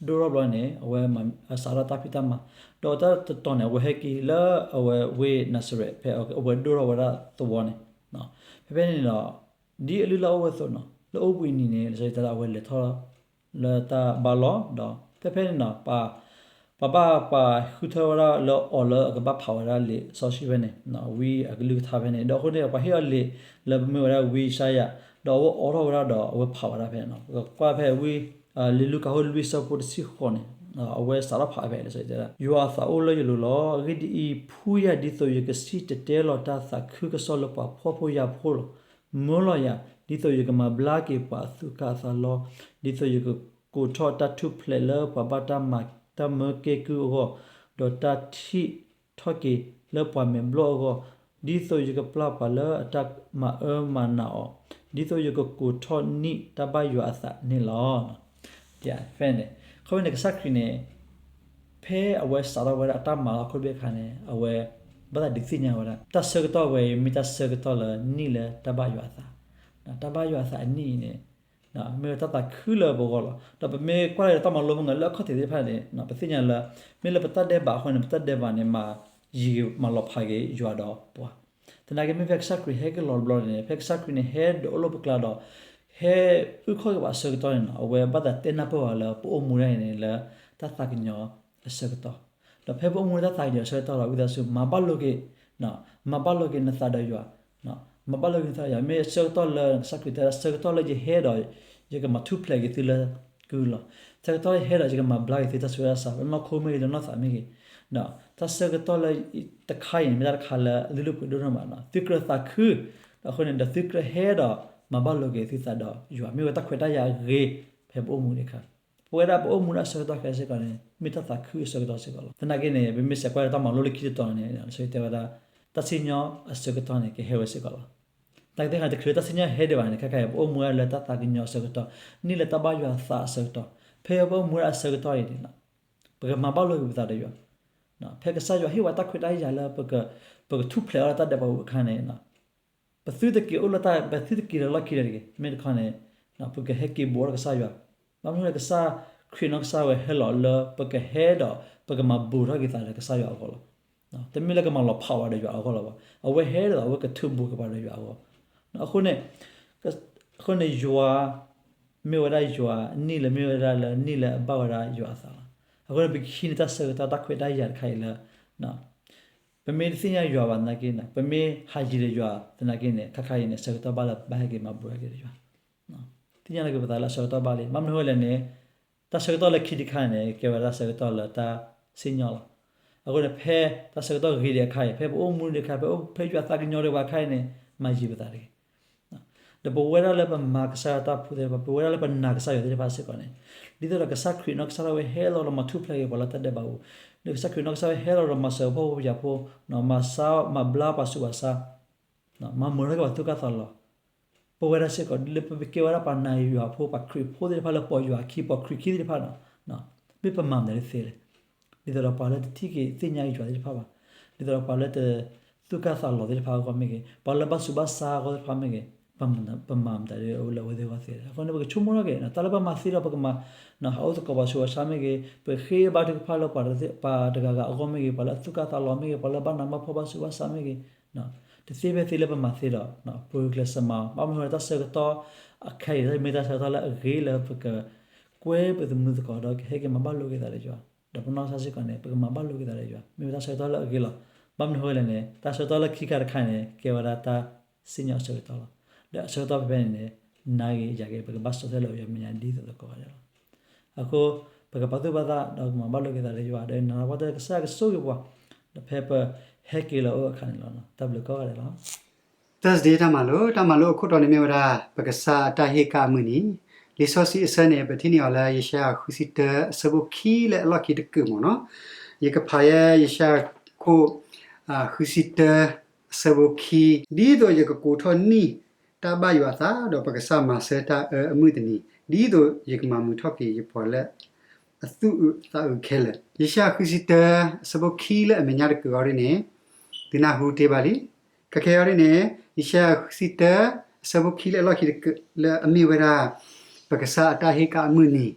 ဒိၣ်ထီၣ်ဘျီန့ၣ် အဝဲမၤစးထီၣ်တၢ်ဖံးတၢ်မၤ, ဒီးတၢ်တတီၤန့ၣ် အဝဲဟဲက့ၤလၢအဝဲဝ့ၢ်နၤစရဲး ဖဲအဝဲဒိၣ်ထီၣ်ဝဲဒၣ်သဝီန့ၣ်, ဖဲဖဲန့ၣ်ဒီး ဒ်အလုၢ်လၢ်အိၣ်ဝဲအသိးန့ၣ် လၢအိၣ်ဘှံးနံၤန့ၣ် လံာ်စီဆှံတဲဒၣ်အဝဲလဲၤထီၣ်လၢတၢ်ဘါလီၢ်, ဒီးဖဲဖဲန့ၣ်နီၤ ပှၤဘၣ်ပှၤဃုထၢဝဲဒၣ်လၢအီၤလၢအကဘၣ်ဖးဝဲဒၣ်လံာ်စီဆှံ ဖဲန့ၣ် ဝံအကလုၢ်ကထါဖဲန့ၣ်, ဒီးအဃိန့ၣ် ပှၤဟ့ၣ်အီၤလံာ်လၢပမ့ၢ်ဝဲဒၣ်ဝံယၡါယၤ, ဒီးအဝဲအိးထီၣ်ဝဲဒၣ်ဒီးအဝဲဖးဝဲဒၣ်ဖဲန့ၣ်နီၤ. ပကကွၢ်ဖဲဝံ လံာ်လူၤကၣ်အခိၣ်လွံၢ်ဆၢဖိတဆံဃိးန့ၣ် အဝဲစးထီၣ်ဖးဖဲလံာ်စီဆှံတဲဒၣ်, ယွၤအသးအိၣ်လၢယလိၤလီၤ. အဂ့ၢ်ဒ်အံၤ, ဖှူယၤဒ်သိးယကစံၣ်တဲၤတဲလီၤတၢ်သးခုကစီၣ်လၢပှၤဖှီၣ်ဖိယာ်ဖိလီၤ. မၢလီၤယၤ ဒ်သိးယကမၤဘျါက့ၤပှၤအသူၣ်ကၢ်အသးလီၤ. ဒ်သိးယကကိးထီၣ်တၢ်ထူၣ်ဖျဲးလၢပှၤဘၣ်တၢ်မၤတၢ်မၢကဲကုၢ်အဂီၢ်, ဒီးတၢ်ထံၣ်ထီၣ်က့ၤလၢပှၤမဲာ်ဘျီၣ်အဂီၢ်, ဒ်သိးယကပျၢ်ပှၤလၢအတၢ်မၤအၢမၤနးအီၤ, ဒ်သိးယကကိးထီၣ်နံၣ်တၢ်ဘၣ်ယွၤအသးန့ၣ်လီၤ. ဖဲန့ၣ် ခီဖျိန့ၣ် ကစၢ်ခရံာ်န့ၣ် ဖဲအဝဲစးထီၣ်ဝဲဒၣ်အတၢ်မၤလီၢ်ခိၣ်တဘ့ၣ်အခါန့ၣ် အဝဲ ဘၣ်သးဒုးသ့ၣ်ညါဝဲဒၣ် တၢ်ဆၢကတီၢ်ဝဲအံၤ မ့ၢ်တၢ်ဆၢကတီၢ်လၢနံၣ်လၢတၢ်ဘၣ်ယွၤအသး, တၢ်ဘၣ်ယွၤအသးအနံၣ်အံၤန့ၣ် မ့ၢ်ဝဲတၢ်သးခုလၢပဂီၢ်လီၤ. ဒီးပမ့ၢ်ကွၢ်လၢတၢ်မၤလိမုၢ်ဂီၤလၢအခီၣ်ထံးသ့ၣ်တဖၣ်န့ၣ် ပသ့ၣ်ညါလၢ မ့ၢ်လၢပတၢ်ဒဲးဘးအဃိန့ၣ် ပတၢ်ဒဲးဘးန့ၣ် မၤယံၤမၤလီၤဖးက့ၤယွၤဒီးပှၤ သနာ်က့ မ့ၢ်ဖဲကစၢ်ခရံာ်ဟဲက့ၤလီၤတဘျီန့ၣ် ဖဲကစၢ်ခရံာ်န့ၣ် ဟဲဒုးအိၣ်လၢပကျါဒီး ဟဲအုၣ်ခီၣ်က့ၤပှၤအဆၢကတီၢ်န့ၣ်နီၤ အဝဲဘၣ်သးတဲနၢ်ပၢၢ်ဝဲလၢပအိၣ်မူဒၣ်အံၤန့ၣ် လၢတၢ်သးကညီၤအဆၢကတီၢ်, ဒီးဖဲပအိၣ်မူလၢတၢ်သးကညီၤအဆၢကတီၢ်ဒီး ဝံသးစူၤ မၤဘၣ်လိာ်က့ၤ, မၤဘၣ်လိာ်က့ၤနသးဒီးယွၤ, မၤဘၣ်လိာ်က့ၤနသးဒီးယွၤ မ့ၢ်အဆၢကတီၢ်လၢကစၢ်ခရံာ်တဲ ဆၢကတီၢ်လၢယဟဲဒီး ယကမၤထူၣ်ဖျဲးက့ၤသုလၢကုၢ်လီၤ. ဆၢကတီၢ်လၢယဟဲဒီး ယကမၤဘျါက့ၤသုတၢ်ဆူးတၢ်ဆါ လၢနီၢ်ခိမ့ၢ်ဂ့ၤ လၢနီၢ်သးမ့ၢ်ဂ့ၤ, ဒီးတၢ်ဆၢကတီၢ်လၢတခါအံၤန့ၣ် မ့ၢ်တၢ်တခါလၢအလုၢ်ဒိၣ်ပှ့ၤဒိၣ်နီၢ်မးနီၤ သုကြၢးသးခု, ဒီးအဃိန့ၣ် ဒီးသုကြၢးဟဲဒီး မၤဘၣ်လိာ်က့ၤသုသးဒီးယွၤ မ့ၢ်ဝဲတၢ်ခွဲးတၢ်ယာ်အဂ့ၤ ဖဲပအိၣ်မူဒံးအခါ, ပဝဲဒၣ်ပအိၣ်မူဒၣ်အဆၢကတီၢ်ခဲစ့ၢ်ကီးန့ၣ် မ့ၢ်တၢ်သးခုအဆၢကတီၢ်စ့ၢ်ကီးလီၤ. သနာ်က့န့ၣ် ပမ့ၢ်စဲးကွၢ်လၢတၢ်မၤလိလၢခံတတီၤန့ၣ် လံာ်စီဆှံတဲဝဲဒၣ် တၢ်စံၣ်ညီၣ်အဆၢကတီၢ်န့ၣ် ကဟဲဝဲစ့ၢ်ကီးလီၤ. သနာ်က့ တချုးလၢတၢ်စံၣ်ညီၣ်ဟဲဒံးဘၣ်န့ၣ် ခဲခါအံၤ ပအိၣ်မူဒၣ်လၢတၢ်သးကညီၤအဆၢကတီၢ်, နံၣ်လၢတၢ်ဘၣ်ယွၤအသးအဆၢကတီၢ်, ဖဲပအိၣ်မူဒၣ်အဆၢကတီၢ်အံၤန့ၣ် ပကမၤဘၣ်လိာ်က့ၤပသးဒီးယွၤ, ဖဲကစၢ်ယွၤဟ့ၣ်ဝဲတၢ်ခွဲးတၢ်ယာ်လၢ ပကထူၣ်ဖျဲးအီၤလၢတၢ်ဒဲးဘးပူၤအခါန့ၣ် ပသုတက့ၤအိၣ်လၢတၢ် ပသုတက့ၤလၢလီၢ်ခံဒီးတဂ့ၤ, မ့ၢ်တခီန့ၣ် ပကဟဲက့ၤဘူးထီၣ်ကစၢ်ယွၤ, ဘၣ်မနုၤလၢကစၢ်ခရံာ်နီၢ်ကစၢ်ဝဲဟဲလီၤလၢ ပကဟဲဒီး ပကမၤဘူးထီၣ်က့ၤသးဒီးကစၢ်ယွၤအဂီၢ်လီၤ. တမ့ၢ်လၢကမၤလီၤဖးဝဲဒီးယွၤအဂီၢ်လီၤဘၣ်, အဝဲဟဲဒီးအဝဲကထုးဘူးက့ၤပှၤဒီးယွၤအဂီၢ်, အဃိန့ၣ် အဃိန့ၣ်ယွၤ မ့ၢ်ဝဲဒၣ်ယွၤနံၣ်လၢ မ့ၢ်ဝဲဒၣ်လၢနံၣ်လၢအဘၣ်ဝဲဒၣ်ယွၤအသးလီၤ. အဃိန့ၣ် ပကဟံးန့ၢ်တၢ်ဆၢကတီၢ်တၢ်ခွဲးတၢ်ယာ်တခါအံၤလၢ ပမ့ၢ်တသ့ၣ်ညါယွၤဘၣ် သနာ်က့န့ၣ် ပမ့ၢ်ဟးယံၤဒီးယွၤသနာ်က့န့ၣ် ခါခါအံၤန့ၣ် ဆၢကတီၢ်ဘၣ်လၢဘၣ်ဟဲက့ၤမၤဘူးထီၣ်က့ၤဒီးယွၤ, သ့ၣ်ညါလီၤက့ၤပသးလၢအဆၢကတီၢ်ဘၣ်လံ, ဘၣ်မနုၤအဃိလဲၣ်န့ၣ် တၢ်ဆၢကတီၢ်လၢခံတခါန့ၣ် ကဲဝဲဒၣ်ဆၢကတီၢ်လၢတၢ်စံၣ်ညီၣ်လီၤ. အဃိန့ၣ် ဖဲတၢ်ဆၢကတီၢ်ဂ့ၤဒံးအခါအံၤ ဖဲပအိၣ်မူဒံးအခါ ဖဲအိၣ်ဖဲယွၤသးကညီၤဒံးဘၣ်အခါအံၤန့ၣ် မၤယံၤပသးတဂ့ၤ ဒီးပဝဲဒၣ်လၢပမၤကစၢ်ယွၤတၢ်ဖုးသ့ၣ်တဖၣ် ပဝဲဒၣ်လၢပနာ်ကစၢ်ယွၤသ့ၣ်တဖၣ်စ့ၢ်ကီးန့ၣ် ဒ်သိးဒီးကစၢ်ခရံာ်နီၢ်ကစၢ်ဒၣ်ဝဲဟဲလီၤဒီးမၤထူၣ်ဖျဲးက့ၤပှၤလၢတၢ်ဒဲးဘးပူၤ, ဒီးကစၢ်ခရံာ်နီၢ်ကစၢ်ဝဲဟဲလီၤဒီးမၤစၢၤဖှီၣ်ဖိယာ်ဖိ, မၤစၢ်မၤဘျါပှၤဆူးပှၤဆါ, မၤမုာ်ထီၣ်က့ၤပှၤသူၣ်ကၢ်သးလီၤ, ပဝဲဒၣ်စ့ၢ်ကီး ဒ်လၢပကဲဝဲဒၣ်ပှၤနာ်ယွၤဖိ ပှၤခရံာ်ဖိသ့ၣ်တဖၣ်လၢပိာ်ယွၤအခံ ပိာ်ခရံာ်ခံသ့ၣ်တဖၣ်န့ၣ် မ့ၢ်ပမၤမတၤဒ်သ့လဲၣ်. ဒ်သိးဒီးပှၤလၢတထံၣ်က့ၤသ့ၣ်ညါယွၤသ့ၣ်တဖၣ်ဘၣ်, ဒ်သိးဒီးပှၤလၢတသူၣ်ကၢ်သးလီၤသ့ၣ်တဖၣ်အဂီၢ်မ့ၢ်ဂ့ၤ, ပှၤလၢဘၣ်ဆူးဘၣ်ဆါအဂီၢ်သ့ၣ်တဖၣ်မ့ၢ်ဂ့ၤ, ပမၤမတၤဒ်လၢအဝဲသ့ၣ်အဂီၢ်သ့လဲၣ်. အဃိန့ၣ် ပကဆိကမိၣ်ထီၣ်က့ၤ တၢ်လၢပမၤသ့ဒီး ပကမၤ ဟးအိၣ်သကိးပှၤဆူးပှၤဆါမ့ၢ်ဂ့ၤ, ပဃ့ဘါထုကဖၣ်လၢပှၤတဂၤဂၤအဂီၢ်မ့ၢ်ဂ့ၤ, ပှၤလၢအသူၣ်ကၢ်သးလီၤမ့ၢ်ဂ့ၤ, ပှၤလၢဘၣ်နးဘၣ်ဖှီၣ်ဘၣ်ဆူးဘၣ်ဆါမ့ၢ်ဂ့ၤ, တသ့ဖဲသ့လၢပမၤသ့ဒီး ပဂုာ်ကျဲးစၢးမၤအီၤ, ဘၣ်မနုၤအဃိလဲၣ် တၢ်ဆၢကတီၢ်အခဲအံၤ မ့ၢ်တၢ်ဆၢကတီၢ်လၢအဂ့ၤလၢပကကွဲပသမူသကိးဒီး ကဟဲက့ၤမၤဘၣ်လိာ်က့ၤသးဒီးယွၤ, ဒီးပနီၢ်ကစၢ်စ့ၢ်ကီးန့ၣ် ပကမၤဘၣ်လိာ်က့ၤသးဒီးယွၤ, မ့ၢ်ဝဲတၢ်ဆၢကတီၢ်လၢအဂ့ၤလီၤ. ဘၣ်မနုၤအဃိလဲၣ်န့ၣ် တၢ်ဆၢကတီၢ်လၢခံခါတခါန့ၣ် ကဲဝဲဒၣ်တၢ်စံၣ်ညီၣ်အဆၢကတီၢ်လီၤ. ဒီးအဆၢကတီၢ်ဖဲဖဲန့ၣ်န့ၣ် နၤဂ့ၤယၤဂ့ၤ ပကဘၣ်ဆီၣ်ထွဲလၢယွၤမဲာ်ညါဒ်သိးသိးကိးဂၤဒဲးလီၤ. အဃိ ပကပာ်သူၣ်ပာ်သးဒီးကမၤဘၣ်လိာ်က့ၤသးဒီးယွၤ ဒီးနာ်သပှၢ်တၢၢ်ကစၢ်ကဆိၣ်ဂ့ၤပှၤ, ဒီးဖဲပဟဲက့ၤလီၤအိၣ်အခါန့ၣ်လီၤ. တၢ်ဘျုးကိးဂၤဒဲးလီၤ. Thursday တၢ်မၤလိ, တၢ်မၤလိအခိၣ်တီန့ၣ်မ့ၢ်ဝဲဒၣ် ပကစၢ်အတၢ်ဟ့ၣ်ကၣ်အမုၢ်နံၤ, လံာ်စီဆှံအဆၢန့ၣ် ပထံၣ်န့ၢ်အီၤလၢ ယၡါယၤ ဃုဆံတၢ အဆၢဖိခံလၢအလီၢ်ခံတကုာ်မ့ၢ်နီၤ. ယကဖးယဲ ယၡါယၤ ခိၣ် ဃုဆံတၢ အဆၢဖိခံ, ဒ်သိးယကကိးထီၣ်နံၣ်တၢ်ဘၣ်ယွၤအသး ဒီးပကစၢ်မၤဆၢတၢ်အၢအမုၢ်တနံၤ, ဒ်သိးယကမၤမုာ်ထီၣ်က့ၤယပှၤလၢအသူၣ်အုးသးအုးခဲလၢာ်. ယၡါယၤ ဃုဆံတၢ အဆၢဖိခံလၢအမဲာ်ညါတကုာ်အီၤဒ်န့ၣ် သုနၢ်ဟူတ့ၢ်ဘၣ်လံ. ခဲခဲအံၤဒ်န့ၣ် ယၡါယၤ ဃုဆံတၢ အဆၢဖိခံလၢအလီၢ်ခံတကုာ်လၢအမ့ၢ်ဝဲဒၣ် ပကစၢ်အတၢ်ဟ့ၣ်ကၣ်အမုၢ်နံၤ အီ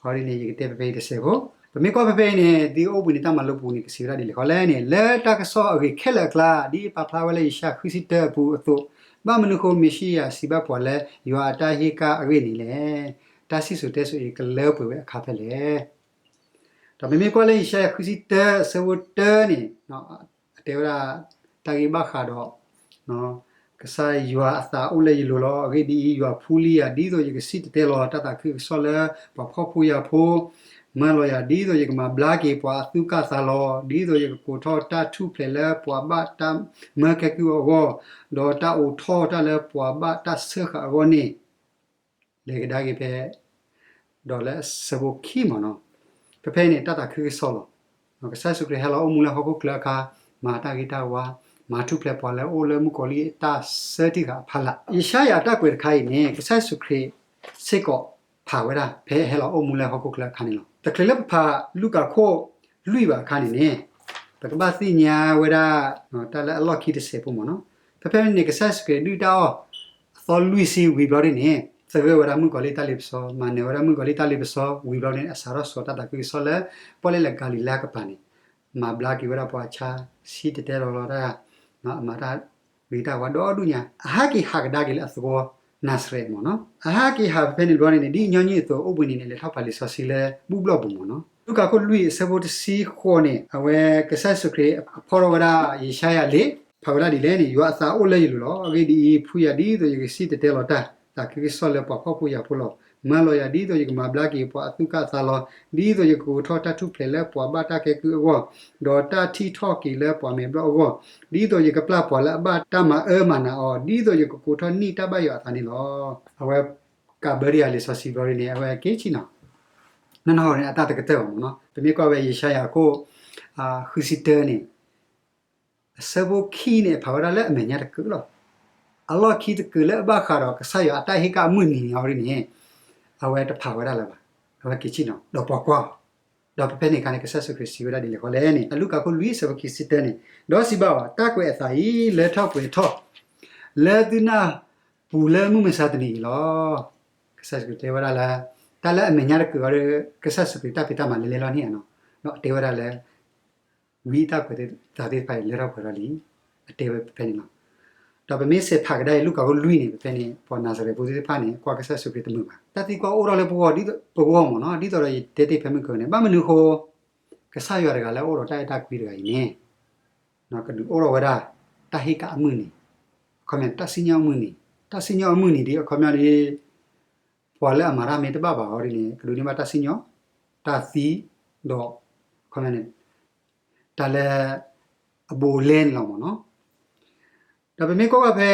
ၤဒ်န့ၣ် ယကတဲဖဲဖဲအံၤတစဲးဖိ. ပမ့ၢ်ကွၢ်ဖဲဖဲအံၤန့ၣ် ဒ်အိၣ်ဘှံးနံၤတၢ်မၤလိပူၤန့ၣ် ကစံးဝဲဒၣ်ဒ်လဲၣ်ဃီလဲၣ်န့ၣ် လၢတၢ်ကစီၣ်အဂ့ၤခဲလၢာ်အကျါ ဒ်ပာ်ဖျါဝဲလၢယၡါယၤ ဃုဆံတၢ အပူၤအသိး, ဘၣ်မနုၤအဃိ မ့ၣ်ၡံအၤစံးဘၣ်ပှၤလၢ ယွၤအတၢ်ဟ့ၣ်ကၣ်အဂ့ၢ်န့ၣ်လဲၣ်. တၢ်စံၣ်စိၤတဲစိၤအံၤ ကလၢပှဲၤဝဲအခါဖဲလဲၣ်. ဒီးပမ့ၢ်ကွၢ်လၢယၡါယၤ ဃုဆံတၢ အဆၢဖိတၢန့ၣ် အတဲဝဲဒၣ် တၢ်ဂ့ၢ်ဘၣ်ဃးဒီး ကစၢ်ယွၤအသးအိၣ်လၢယလိၤလီၤ. အဂ့ၢ်ဒ်အံၤ, ယွၤဖှူလံယၤ ဒ်သိးယကစံၣ်တဲၤတဲလီၤ တၢ်သးခုကစီၣ်လၢပှၤဖှီၣ်ဖိယာ်ဖိ, မၢလီၤယၤ ဒ်သိးယကမၤဘျါက့ၤပှၤအသူၣ်ကၢ်သးလီၤ, ဒ်သိးယကကိးထီၣ်တၢ်ထူၣ်ဖျဲးလၢပှၤဘၣ်တၢ်မၢကဲကုၢ်အဂီၢ်, ဒီးတၢ်အိးထီၣ်တၢ်လၢပှၤဘၣ်တၢ်စၢဃာ်အဂီၢ်န့ၣ် လဲၤကဒါက့ၤဖဲ ဒီးလၢအဆၢဖိခံမ့ၢ်နီၤ, ဖဲဖဲန့ၣ် တၢ်သးခုကစီၣ်လီၤ. ကစၢ်ယ့ၣ်ၡူးခရံာ်ဟဲလီၤအိၣ်မူလၢဟီၣ်ခိၣ်ချၢအခါ, မၤတၢ်ဂ့ၤတၢ်ဝါ, မၤထူၣ်ဖျဲးပှၤလၢအအိၣ်လၢမုၣ်ကီၤလံၢ်အတၢ်ဆၢထံၣ်ဃာ်အဖီလာ်. ယၡါယၤအတၢ်ကွဲးတခါအံၤန့ၣ် ကစၢ်ယ့ၣ်ၡူးခရံာ်စ့ၢ်ကီးဖးဝဲဒၣ် ဖဲဟဲလီၤအိၣ်မူလၢဟီၣ်ခိၣ်ချၢအခါန့ၣ်လီၤ. တချုးလၢပဖးလူၤကၣ်ခိၣ်လွံၢ်ဘၣ်အခါန့ၣ်န့ၣ်, ပကဘၣ်သ့ၣ်ညါဝဲဒၣ် တၢ်လၢအလီၢ်ခံတစဲးဖိမ့ၢ်နီၤ. ဖဲဖဲန့ၣ် ကစၢ်ယ့ၣ်ၡူးခရံာ်ဒုၣ်တၢ်အီၣ် အသီလွံၢ်ဆံဝံၤဘျီဒ်န့ၣ်, သဂၢၢ်ဝဲဒၣ်မုၣ်ကီၤလံၢ်တၢ်လ့ပစီ, မၤနၢၤဝဲဒၣ်မုၣ်ကီၤလံၢ်တၢ်လ့ပစီဝံၤဘျီန့ၣ် အစးထီၣ်စိာ်တၢ်သးခုကစီၣ်လၢ ပီၣ်လဲၣ်လၢကၤလံၤလါကပၤန့ၣ်, မၤဘျါက့ၤဝဲဒၣ်ပှၤဆါ, စံၣ်တဲၤတဲလီၤလီၤတၢ်, အမၤတၢ်ဂ့ၤတၢ်ဝါဒီဒူၣ်ညါ, အဟဲက့ၤဟးကဒါက့ၤလၢအသဝီ နၤစရဲးမ့ၢ်နီၤ. အဟဲက့ၤဟးဖဲန့ၣ်ဘျီန့ၣ်န့ၣ် ဒ်ညီနုၢ်အသိးအိၣ်ဘှံးနံၤန့ၣ် လဲၤထီၣ်ဖးလံာ်စီဆှံလၢဘူၣ်ဘျီၣ်ပူၤမ့ၢ်နီၤ. လူၤကၣ်ခိၣ်လွံၢ်အဆၢဖိတဆံဃိးန့ၣ် အဝဲကစၢ်ယ့ၣ်ၡူးခရံာ်အဖီၣ်ထီၣ်ဝဲဒၣ်ယၡါယၤလံာ်, ဖးဝဲဒၣ်ဒ်လဲၣ်န့ၣ်, ယွၤအသးအိၣ်လၢယလိၤလီၤ. အဂ့ၢ်ဒ်အံၤ, ဖှူယၤဒ်သိးယကစံၣ်တဲၤတဲလီၤတၢ်သးခုကစီၣ်လၢပှၤဖှီၣ်ဖိယာ်ဖိလီၤ. မၢလီၤယၤဒ်သိးယကမၤဘျါက့ၤပှၤအသူၣ်ကၢ်သးလီၤ, ဒ်သိးယကကိးထီၣ်တၢ်ထူၣ်ဖျဲးလၢပှၤဘၣ်တၢ်ကဲကုၢ်အဂီၢ်, ဒီးတၢ်ထံၣ်ထီၣ်က့ၤလၢပှၤမဲာ်ဘျီၣ်အဂီၢ်, ဒ်သိးယကပျၢ်ပှၤလၢအဘၣ်တၢ်မၤအၢမၤနးအီၤ, ဒ်သိးယကကိးထီၣ်နံၣ်တၢ်ဘၣ်ယွၤအသးန့ၣ်လီၤ. အဝဲကးဘၢဒံးယၤလံာ်စီဆှံဘျီန့ၣ် အဝဲက့ၤဆံနီၤ, နနီၢ်ဟီန့ၣ် အတၢ်တကတၢၢ်ဘၣ်မ့ၢ်နီၤ. ပမ့ၢ်ကွၢ်ဝဲယၡါယၤခိၣ် ဃုဆံတၢန့ၣ် အဆၢဖိခံန့ၣ် အဖးဝဲဒၣ်လၢအမဲာ်ညါတကုာ်လီၤ. အလီၢ်ခံတကုာ်လၢအဘၣ်ဃးဒီးကစၢ်ယွၤအတၢ်ဟ့ၣ်ကၣ်အမုၢ်နံၤန့ၣ်အီၤဒ်န့ၣ် အဝဲတဖးဝဲဒၣ်လၢၤဘၣ်. အဝဲက့ၤဆံနီၤ ဒီးပှၤကွၢ်အီၤ, ဒီးဖဲဖဲန့ၣ်အခါန့ၣ် ကစၢ်ယ့ၣ်ၡူးခရံာ်စံးဝဲဒၣ်ဒ်လဲၣ်ဃီလဲၣ်န့ၣ် အလူၤကၣ်ခိၣ်လွံၢ်အဆၢဖိခံဆံတၢန့ၣ်, ဒီးစံးဘၣ်အီၤ, တၢ်ကွဲးအသးအံၤ လၢထီၣ်ပှဲၤထီၣ် လၢသုနၢ်ပူၤလၢမုၢ်မဆါတနံၤအံၤလီၤ. ကစၢ်ယ့ၣ်ၡူးခရံာ်တဲဝဲဒၣ်လၢ တၢ်လၢအမဲာ်ညါတကုာ်အီၤဒီး ကစၢ်ယ့ၣ်ၡူးခရံာ်တၢ်ဖံးတၢ်မၤလဲၤလဲၤလီၤန့ၣ်ဧါနီၤ, ဒီးအတဲဝဲဒၣ်လၢ ဝံအတၢ်ကွဲးသးသ့ၣ်တဖၣ်အံၤ လၢထီၣ်ပှဲၤထီၣ်လံ, အတဲဝဲဖဲန့ၣ်လီၤ. ဒီးပမ့ၢ်ဆဲးဖးကဒါအံၤ လူၤကၣ်ခိၣ်လွံၢ်န့ၣ် ဖဲဖဲန့ၣ် ပှၤနၤစရဲးဖိသ့ၣ်တဖၣ်န့ၣ် ကွၢ်ကစၢ်ယ့ၣ်ၡူးခရံာ်တမုာ်ဘၣ်. တၢ်သံကွၢ်အိၣ်ထီၣ်လၢပဂီၢ်ပဂီၢ်မ့ၢ်နီၤ, ဒ်သိးဒီးယတဲတ့ၢ်ဖဲမုၢ်ကန့ၣ် ဘၣ်မနုၤအဃိ ကစၢ်ယွၤတဂၤလၢအအိၣ်ဒီးတၢ်အဲၣ်တၢ်ကွံတဂၤအံၤန့ၣ် ကဒုးအိၣ်ထီၣ်ဝဲဒၣ် တၢ်ဟ့ၣ်ကၣ်အမုၢ်နံၤ, အခီပညီန့ၣ် တၢ်စံၣ်ညီၣ်အမုၢ်နံၤ, တၢ်စံၣ်ညီၣ်အမုၢ်နံၤဒ်အခီပညီဒ် ပှၤလၢအမၤတၢ်မ့ၢ်တဘၣ်ဘၣ်အီၤဒ်န့ၣ် ကဒိးန့ၢ်ဘၣ်တၢ်စံၣ်ညီၣ်, တၢ်သံ, ဒီး အခီပညီန့ၣ် တၢ်လၢ အဘူးအလဲန့ၣ်လီၤမ့ၢ်နီၤ. ဒီးပမ့ၢ်ကွၢ်ကွၢ်ဖဲ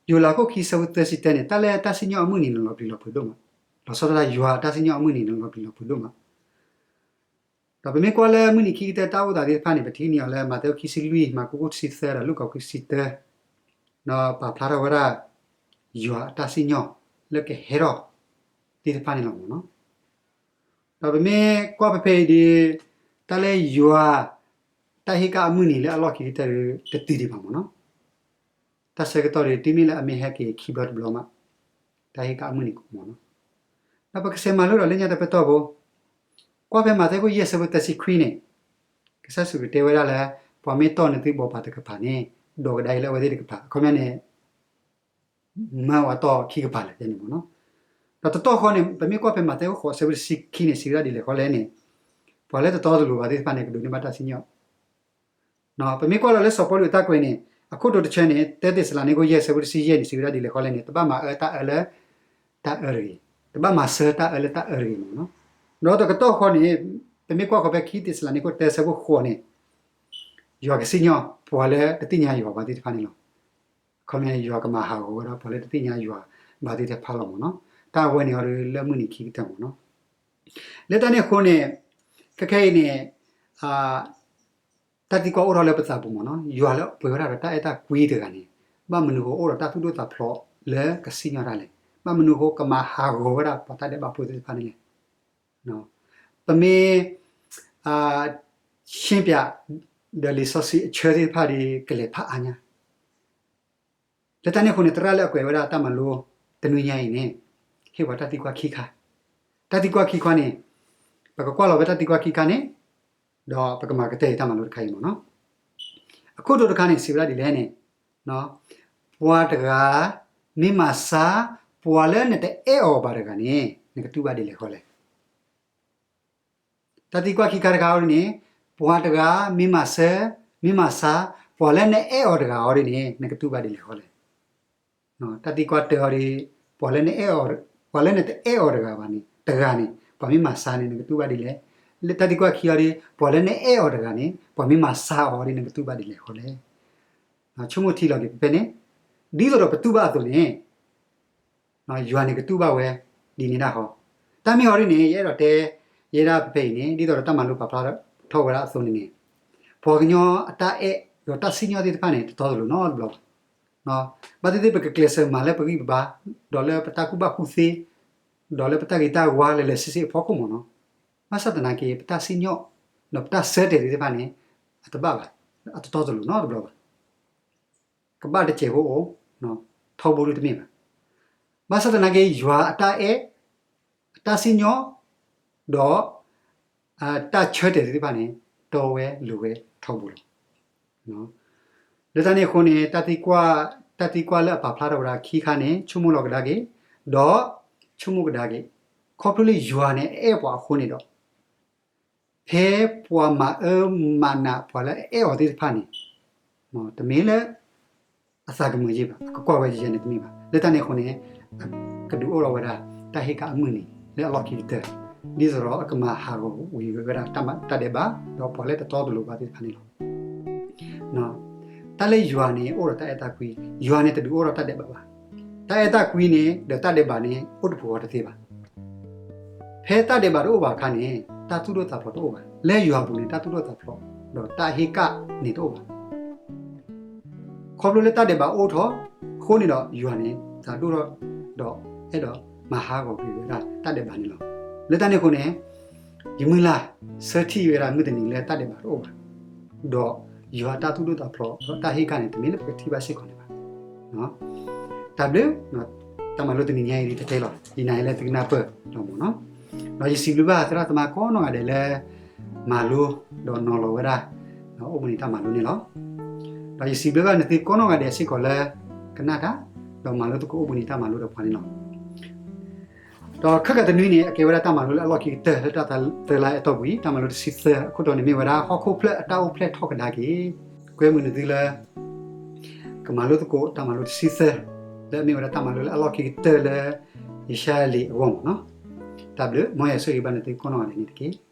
ယိၤလးခိၣ်ခံဆၢဖိသၢဆံတၢန့ၣ် တၢ်လၢတၢ်စံၣ်ညီၣ်အမုၢ်နံၤန့ၣ် လီၤပျံၤလီၤဖုးဒိၣ်မး, လီၤဆီဒၣ်တၢ်ယွၤတၢ်စံၣ်ညီၣ်အမုၢ်နံၤန့ၣ် လီၤပျံၤလီၤဖုးဒိၣ်မး. ဒီးပမ့ၢ်ကွၢ်လၢမုၢ်နံၤခံကတၢၢ်တၢ်အိၣ်သးသ့ၣ်တဖၣ်န့ၣ် ပထံၣ်န့ၢ်အီၤလၢ မးသဲခိၣ်ခံဆံလွံၢ်, မၢ်ကူးခိၣ်တဆံသၢ, လၢလူၤကၣ်ခိၣ်ခံဆံတၢ, ဒီးပာ်ဖျါထီၣ်ဝဲဒၣ် ယွၤအတၢ်စံၣ်ညီၣ်လၢကဟဲထီၣ်သ့ၣ်တဖၣ်န့ၣ်လီၤမ့ၢ်နီၤ. ဒီးပမ့ၢ်ကွၢ်ဖဲဖဲအံၤဒီး တၢ်လၢယွၤ တၢ်ဟ့ၣ်ကၣ်အမုၢ်နံၤလၢအလီၢ်ခံကတၢၢ်ဒီး တတုၤဒံးဘၣ်မ့ၢ်နီၤ. တၢ်ဆၢကတီၢ်ဒီး တုၤမ့ၢ်လၢအမ့ၢ်ဟဲက့ၤခံဘျီတဘျီမး, တၢ်ဟ့ၣ်ကၣ်အမုၢ်နံၤမ့ၢ်နီၤ. ဒီးပကဆဲးမၤလိဒီးလၢညါတၢ်ပတီၢ်ဖိ, ကွၢ်ဖဲမးသဲခိၣ်ယဲၢ်ဆၢဖိသၢဆံခွံန့ၣ်, ကစၢ်ယ့ၣ်ၡူးခရံာ်တဲဝဲဒၣ်လၢ ပှၤမ့ၢ်တီၢ်နသုဘိးဘၣ်တကပၤန့ၣ်, ဒီးကဒါအံၤလၢအဝဲသ့ၣ်တကပၤ, အခီပညီန့ၣ် မၢဝဲတီၢ်ခံကပၤလၢာ်န့ၣ်မ့ၢ်နီၤ. ဒီးတတီၢ်ဃီန့ၣ် ပမ့ၢ်ကွၢ်ဖဲမးသဲခိၣ်ဃိးဆၢဖိတဆံခံန့ၣ် စံးဝဲဒၣ်ဒ်လဲၣ်ဃီလဲၣ်န့ၣ်, ပှၤလၢတတီတလိၤဘၣ်သ့ၣ်တဖၣ်န့ၣ် ကဒိးန့ၢ်ဘၣ်တၢ်စံၣ်ညီၣ်. ပမ့ၢ်ကွၢ်လီၤလၢစီၤပီလူးအတၢ်ကွဲးန့ၣ် အခိၣ်တီတဆၢန့ၣ် သၢသ့းစၤလနံခိၣ်ယဲၢ်ဆၢဖိတဆံယဲၢ်န့ၣ် စံးဝဲဒၣ်ဒ်လဲၣ်ဃီလဲၣ်န့ၣ် တဘၣ်မၤအၢတၢ်အၢလၢ တၢ်အၢတဂ့ၤ, တဘၣ်မၤစၢၤတၢ်အၢလၢတၢ်အၢတဂ့ၤမ့ၢ်နီၤ. ဒီးတကတီၢ်ဃီန့ၣ် ပမ့ၢ်ကွၢ်ဃီဖဲခံသ့းစၤလနံခိၣ်တၢဆၢဖိဃိးန့ၣ် ယွၤကစံၣ်ညီၣ်ပှၤလၢတသ့ၣ်ညါယွၤဘၣ်သ့ၣ်တဖၣ်န့ၣ်လီၤ. အခီပညီန့ၣ် ယွၤကမၤဟးဂီၤဝဲဒၣ်ပှၤလၢတသ့ၣ်ညါယွၤဘၣ်သ့ၣ်တဖၣ်လီၤမ့ၢ်နီၤ. တၢ်ဝဲန့ၣ်အီၤဒီးလၢမုၢ်နံၤခံကတၢၢ်မ့ၢ်နီၤ. လၢတၢ်န့ၣ်အဃိန့ၣ် ခဲခဲအံၤန့ၣ် တၢ်သံကွၢ်အိၣ်ထီၣ်လၢပသးပူၤမ့ၢ်နီၤ, ယွၤလၢပှဲၤဝဲဒၣ်ဒီးတၢ်အဲၣ်တၢ်ကွံတဂၤန့ၣ် ဘၣ်မနုၤအဃိအိၣ်ဒီးတၢ်သူၣ်ဒိၣ်သးဖျိးလၢကစံၣ်ညီၣ်တၢ်လဲၣ်. ဘၣ်မနုၤအဃိကမၤဟးဂီၤဝဲဒၣ်ပှၤတၢ်ဒဲးဘးဖိသ့ၣ်တဖၣ်န့ၣ်လဲၣ်. ပမ့ၢ် ရှင်းပြ ဒီးလံာ်စီဆှံအဆၢသ့ၣ်တဖၣ်ဒီး ကလဲၤဖးအါညါ လၢတၢ်န့ၣ်အဃိန့ၣ် သရၣ်လၢအကွဲးဝဲဒၣ်တၢ်မၤလိတနွံညါအံၤန့ၣ် ဟ့ၣ်ပှၤတၢ်သံကွၢ်ခံခါ, တၢ်သံကွၢ်ခံခါန့ၣ် ပကကွၢ်လီၤဝဲတၢ်သံကွၢ်ခံခါန့ၣ် ဒီးပကမၤကတၢၢ်အံၤတၢ်မၤလိတခါအံၤမ့ၢ်နီၤ. အခိၣ်တီတခါန့ၣ် စံးဝဲဒၣ်ဒ်လဲၣ်န့ၣ်, ပှၤတဂၤ မ့ၢ်မၤဆါ ပှၤလၢနတအဲၣ်အီၤဘၣ်တဂၤန့ၣ် နကတူၢ်ဘၣ်ဒ်လဲၣ်ဃီလဲၣ်. တၢ်သံကွၢ်ခံခါတခါအံၤန့ၣ်, ပှၤတဂၤ မ့ၢ်မၤဆါ, မ့ၢ်မၤဆါ ပှၤလၢနအဲၣ်အီၤတဂၤအံၤန့ၣ် နကတူၢ်ဘၣ်ဒ်လဲၣ်ဃီလဲၣ်. တၢ်သံကွၢ်တၢအံၤ, ပှၤလၢနအဲၣ်အီၤ, ပှၤလၢနတအဲၣ်အီၤတဂၤဘၣ်န့ၣ်, တဂၤန့ၣ် ပှၤမ့ၢ်မၤဆါန့ၣ် နကတူၢ်ဘၣ်ဒ်လဲၣ်. လၢတၢ်သံကွၢ်ခံအံၤ, ပှၤလၢနအဲၣ်အီၤတဂၤန့ၣ် ပှၤမ့ၢ်မၤဆါအီၤန့ၣ် နကတူၢ်ဘၣ်ဒ်လဲၣ်ဃီလဲၣ်. ဆိကမိၣ်ထံလီၤက့ၤ ဖဲန့ၣ်, ဒ်သိးဒီးပတူၢ်ဘၣ်အသိးန့ၣ် ယွၤန့ၣ်ကတူၢ်ဘၣ်ဝဲ ဒ်န့ၣ်ဒၣ်ဃီ. တၢ်မ့ၢ်အီၤဒ်န့ၣ် ယအဲၣ်ဒိးတဲ ယဲဒၣ်ဖဲအံၤန့ၣ် ဒ်သိးဒီးတၢ်မၤလိပာ်ဖျါထီၣ်ဝဲဒၣ်အသိးန့ၣ်န့ၣ်, ပှၤကညီအတၢ်အဲၣ်ဒီးတၢ်စံၣ်ညီၣ်သ့ၣ်တဖၣ်န့ၣ် တတီတလိၤနီတဘျီဘၣ်. ဘၣ်သ့ၣ်သ့ၣ် ပကကျဲးစၢးမၤလၢပဂံၢ်ပဘါ, ဒီးလၢပတၢ်ကူၣ်ဘၣ်ကူၣ်သ့, ဒီးလၢပတၢ်ဂ့ၤတၢ်ဝါလၢာ်လၢာ်ဆ့ဆ့အဖီခိၣ်မ့ၢ်နီၤ. ဘၣ်ဆၣ်သနာ်က့ ပတၢ်စံၣ်ညီၣ် ဒီးပတၢ်ဆၢတဲာ်သ့ၣ်တဖၣ်န့ၣ် အတဘၣ်ဘၣ်, အတတီတလိၤနီတဘျီဘၣ်. ကဘၣ်တစဲးဖိအိၣ် ထီဘိဒုတမ့ၢ်ဘၣ်. ဘၣ်ဆၣ်သနာ်က့ ယွၤအတၢ်အဲၣ်, အတၢ်စံၣ်ညီၣ်, ဒီး တၢ်ဆၢတဲာ်သ့ၣ်တဖၣ်န့ၣ် တီဝဲလိၤဝဲထီဘိလီၤ. လၢတၢ်န့ၣ်အဃိန့ၣ် တၢ်သံကွၢ်လၢအပာ်ဖျါထီၣ်ဝဲဒၣ်ခံခါန့ၣ် ဆိကမိၣ်လီၤကဒါက့ၤ, ဒီး ဆိကမိၣ်ကဒါက့ၤ, ခီဖျိလၢယွၤန့ၣ်အအဲၣ်ပှၤအဃိန့ၣ်ဒီး ဖဲပှၤမၤအၢမၤနးပှၤလၢအအဲၣ်အီၤသ့ၣ်တဖၣ်န့ၣ် တမ့ၢ်လၢ အသးကမုာ်ယ့ၢ်ဘၣ်, အကကွၢ်ဝဲယဲန့ၣ်တမ့ၢ်ဘၣ်. လၢတၢ်န့ၣ်အဃိန့ၣ် ကဒုးအိၣ်ထီၣ်ဝဲဒၣ် တၢ်ဟ့ၣ်ကၣ်အမုၢ်နံၤလၢအလီၢ်ခံကတၢၢ်, ဒ်သိးဒီးအကမၤဟးဂီၤဝံၤဝဲဒၣ်တၢ်ဒဲးဘး ဒီးပှၤလၢတတီတလိၤဘၣ်သ့ၣ်တဖၣ်န့ၣ်လီၤ. တၢ်လၢယွၤန့ၣ်အိၣ်ဒီးတၢ်အဲၣ်တၢ်ကွံ, ယွၤန့ၣ်တဒုးအိၣ်ထီၣ်တၢ်ဒဲးဘးဘၣ်. တၢ်အဲၣ်တၢ်ကွံန့ၣ် ဒီးတၢ်ဒဲးဘးန့ၣ် အိၣ်တပူၤဃီတသ့ဘၣ်. ဖဲတၢ်ဒဲးဘးတအိၣ်ဘၣ်အခါန့ၣ် တၢ်သူၣ်ဒိၣ်သးဖျိးတအိၣ်ဘၣ်. လၢယွၤအပူၤန့ၣ် တၢ်သူၣ်ဒိၣ်သးဖျိး ဒီးတၢ်ဟ့ၣ်ကၣ်န့ၣ်တအိၣ်ဘၣ်. ခီဖျိလၢတၢ်ဒဲးဘးအိၣ်ထီၣ်အဃိန့ၣ်ဒီး ယွၤန့ၣ်သးဒိၣ်ထီၣ် ဒီးအဲၣ်ဒိးမၤဟးဂီၤကွံာ်ဝဲဒၣ်တၢ်ဒဲးဘးန့ၣ်လီၤ. လၢတၢ်န့ၣ်အဃိန့ၣ် ယမုၢ်လၢ်ဆၢထံၣ်ဝဲဒၣ်မုၢ်တနံၤလၢတၢ်ဒဲးဘးတအိၣ်ဘၣ်, ဒီးယွၤအတၢ်သူၣ်ဒိၣ်သးဖျိး ဒီးတၢ်ဟ့ၣ်ကၣ်န့ၣ် တမ့ၢ်လၢပကထံၣ်ဘၣ်စ့ၢ်ကီးန့ၣ်ဘၣ်. တၢ်ဘျုး, တၢ်မၤလိတနံၤညါအံၤဒ်တတဲလီၤ. ယနာ်လၢသုကနၢ်ပၢၢ်လီၤမ့ၢ်နီၤ. ဒီးယစံးဘျုးဘၣ်သရၣ်သမါကိးနီၢ်ဂၤဒဲးလၢ မၤလိ ဒီးနီၤလီၤဝဲဒၣ် အိၣ်ဘှံးနံၤတၢ်မၤလိန့ၣ်လီၤ. ဒီးယစံးဘျုးဘၣ်နသုကိးနီၢ်ဂၤဒဲးစ့ၢ်ကီးလၢ ကနၣ်တၢ် ဒီးမၤလိသကိးအိၣ်ဘှံးနံၤတၢ်မၤလိဒီးပှၤန့ၣ်လီၤ. ဒီးခဲကတနွံန့ၣ် အကဲဝဲဒၣ်တၢ်မၤလိလၢအလီၢ်ခံကတၢၢ်လၢတၢ်သၢလါအတီၢ်ပူၤအံၤ, တၢ်မၤလိတဆံသၢအခိၣ်တီန့ၣ်မ့ၢ်ဝဲဒၣ် ဟီၣ်ခိၣ်ဖျၢၣ်အတၢ်အိၣ်ဖျဲၣ်ထီၣ်ကဒါက့ၤ. ကွဲမုာ်နသုလၢ ကမၤလိသကိးတၢ်မၤလိတဆံသၢ လၢအမ့ၢ်ဝဲဒၣ်တၢ်မၤလိလၢအလီၢ်ခံကတၢၢ်လၢ ယၡါယၤလံာ်အဂီၢ်မ့ၢ်နီၤ. တၢ်ဘျုး, မ်ယွၤဆိၣ်ဂ့ၤဘၣ်နသုကိးနီၢ်ဂၤဒဲးန့ၣ်တက့ၢ်.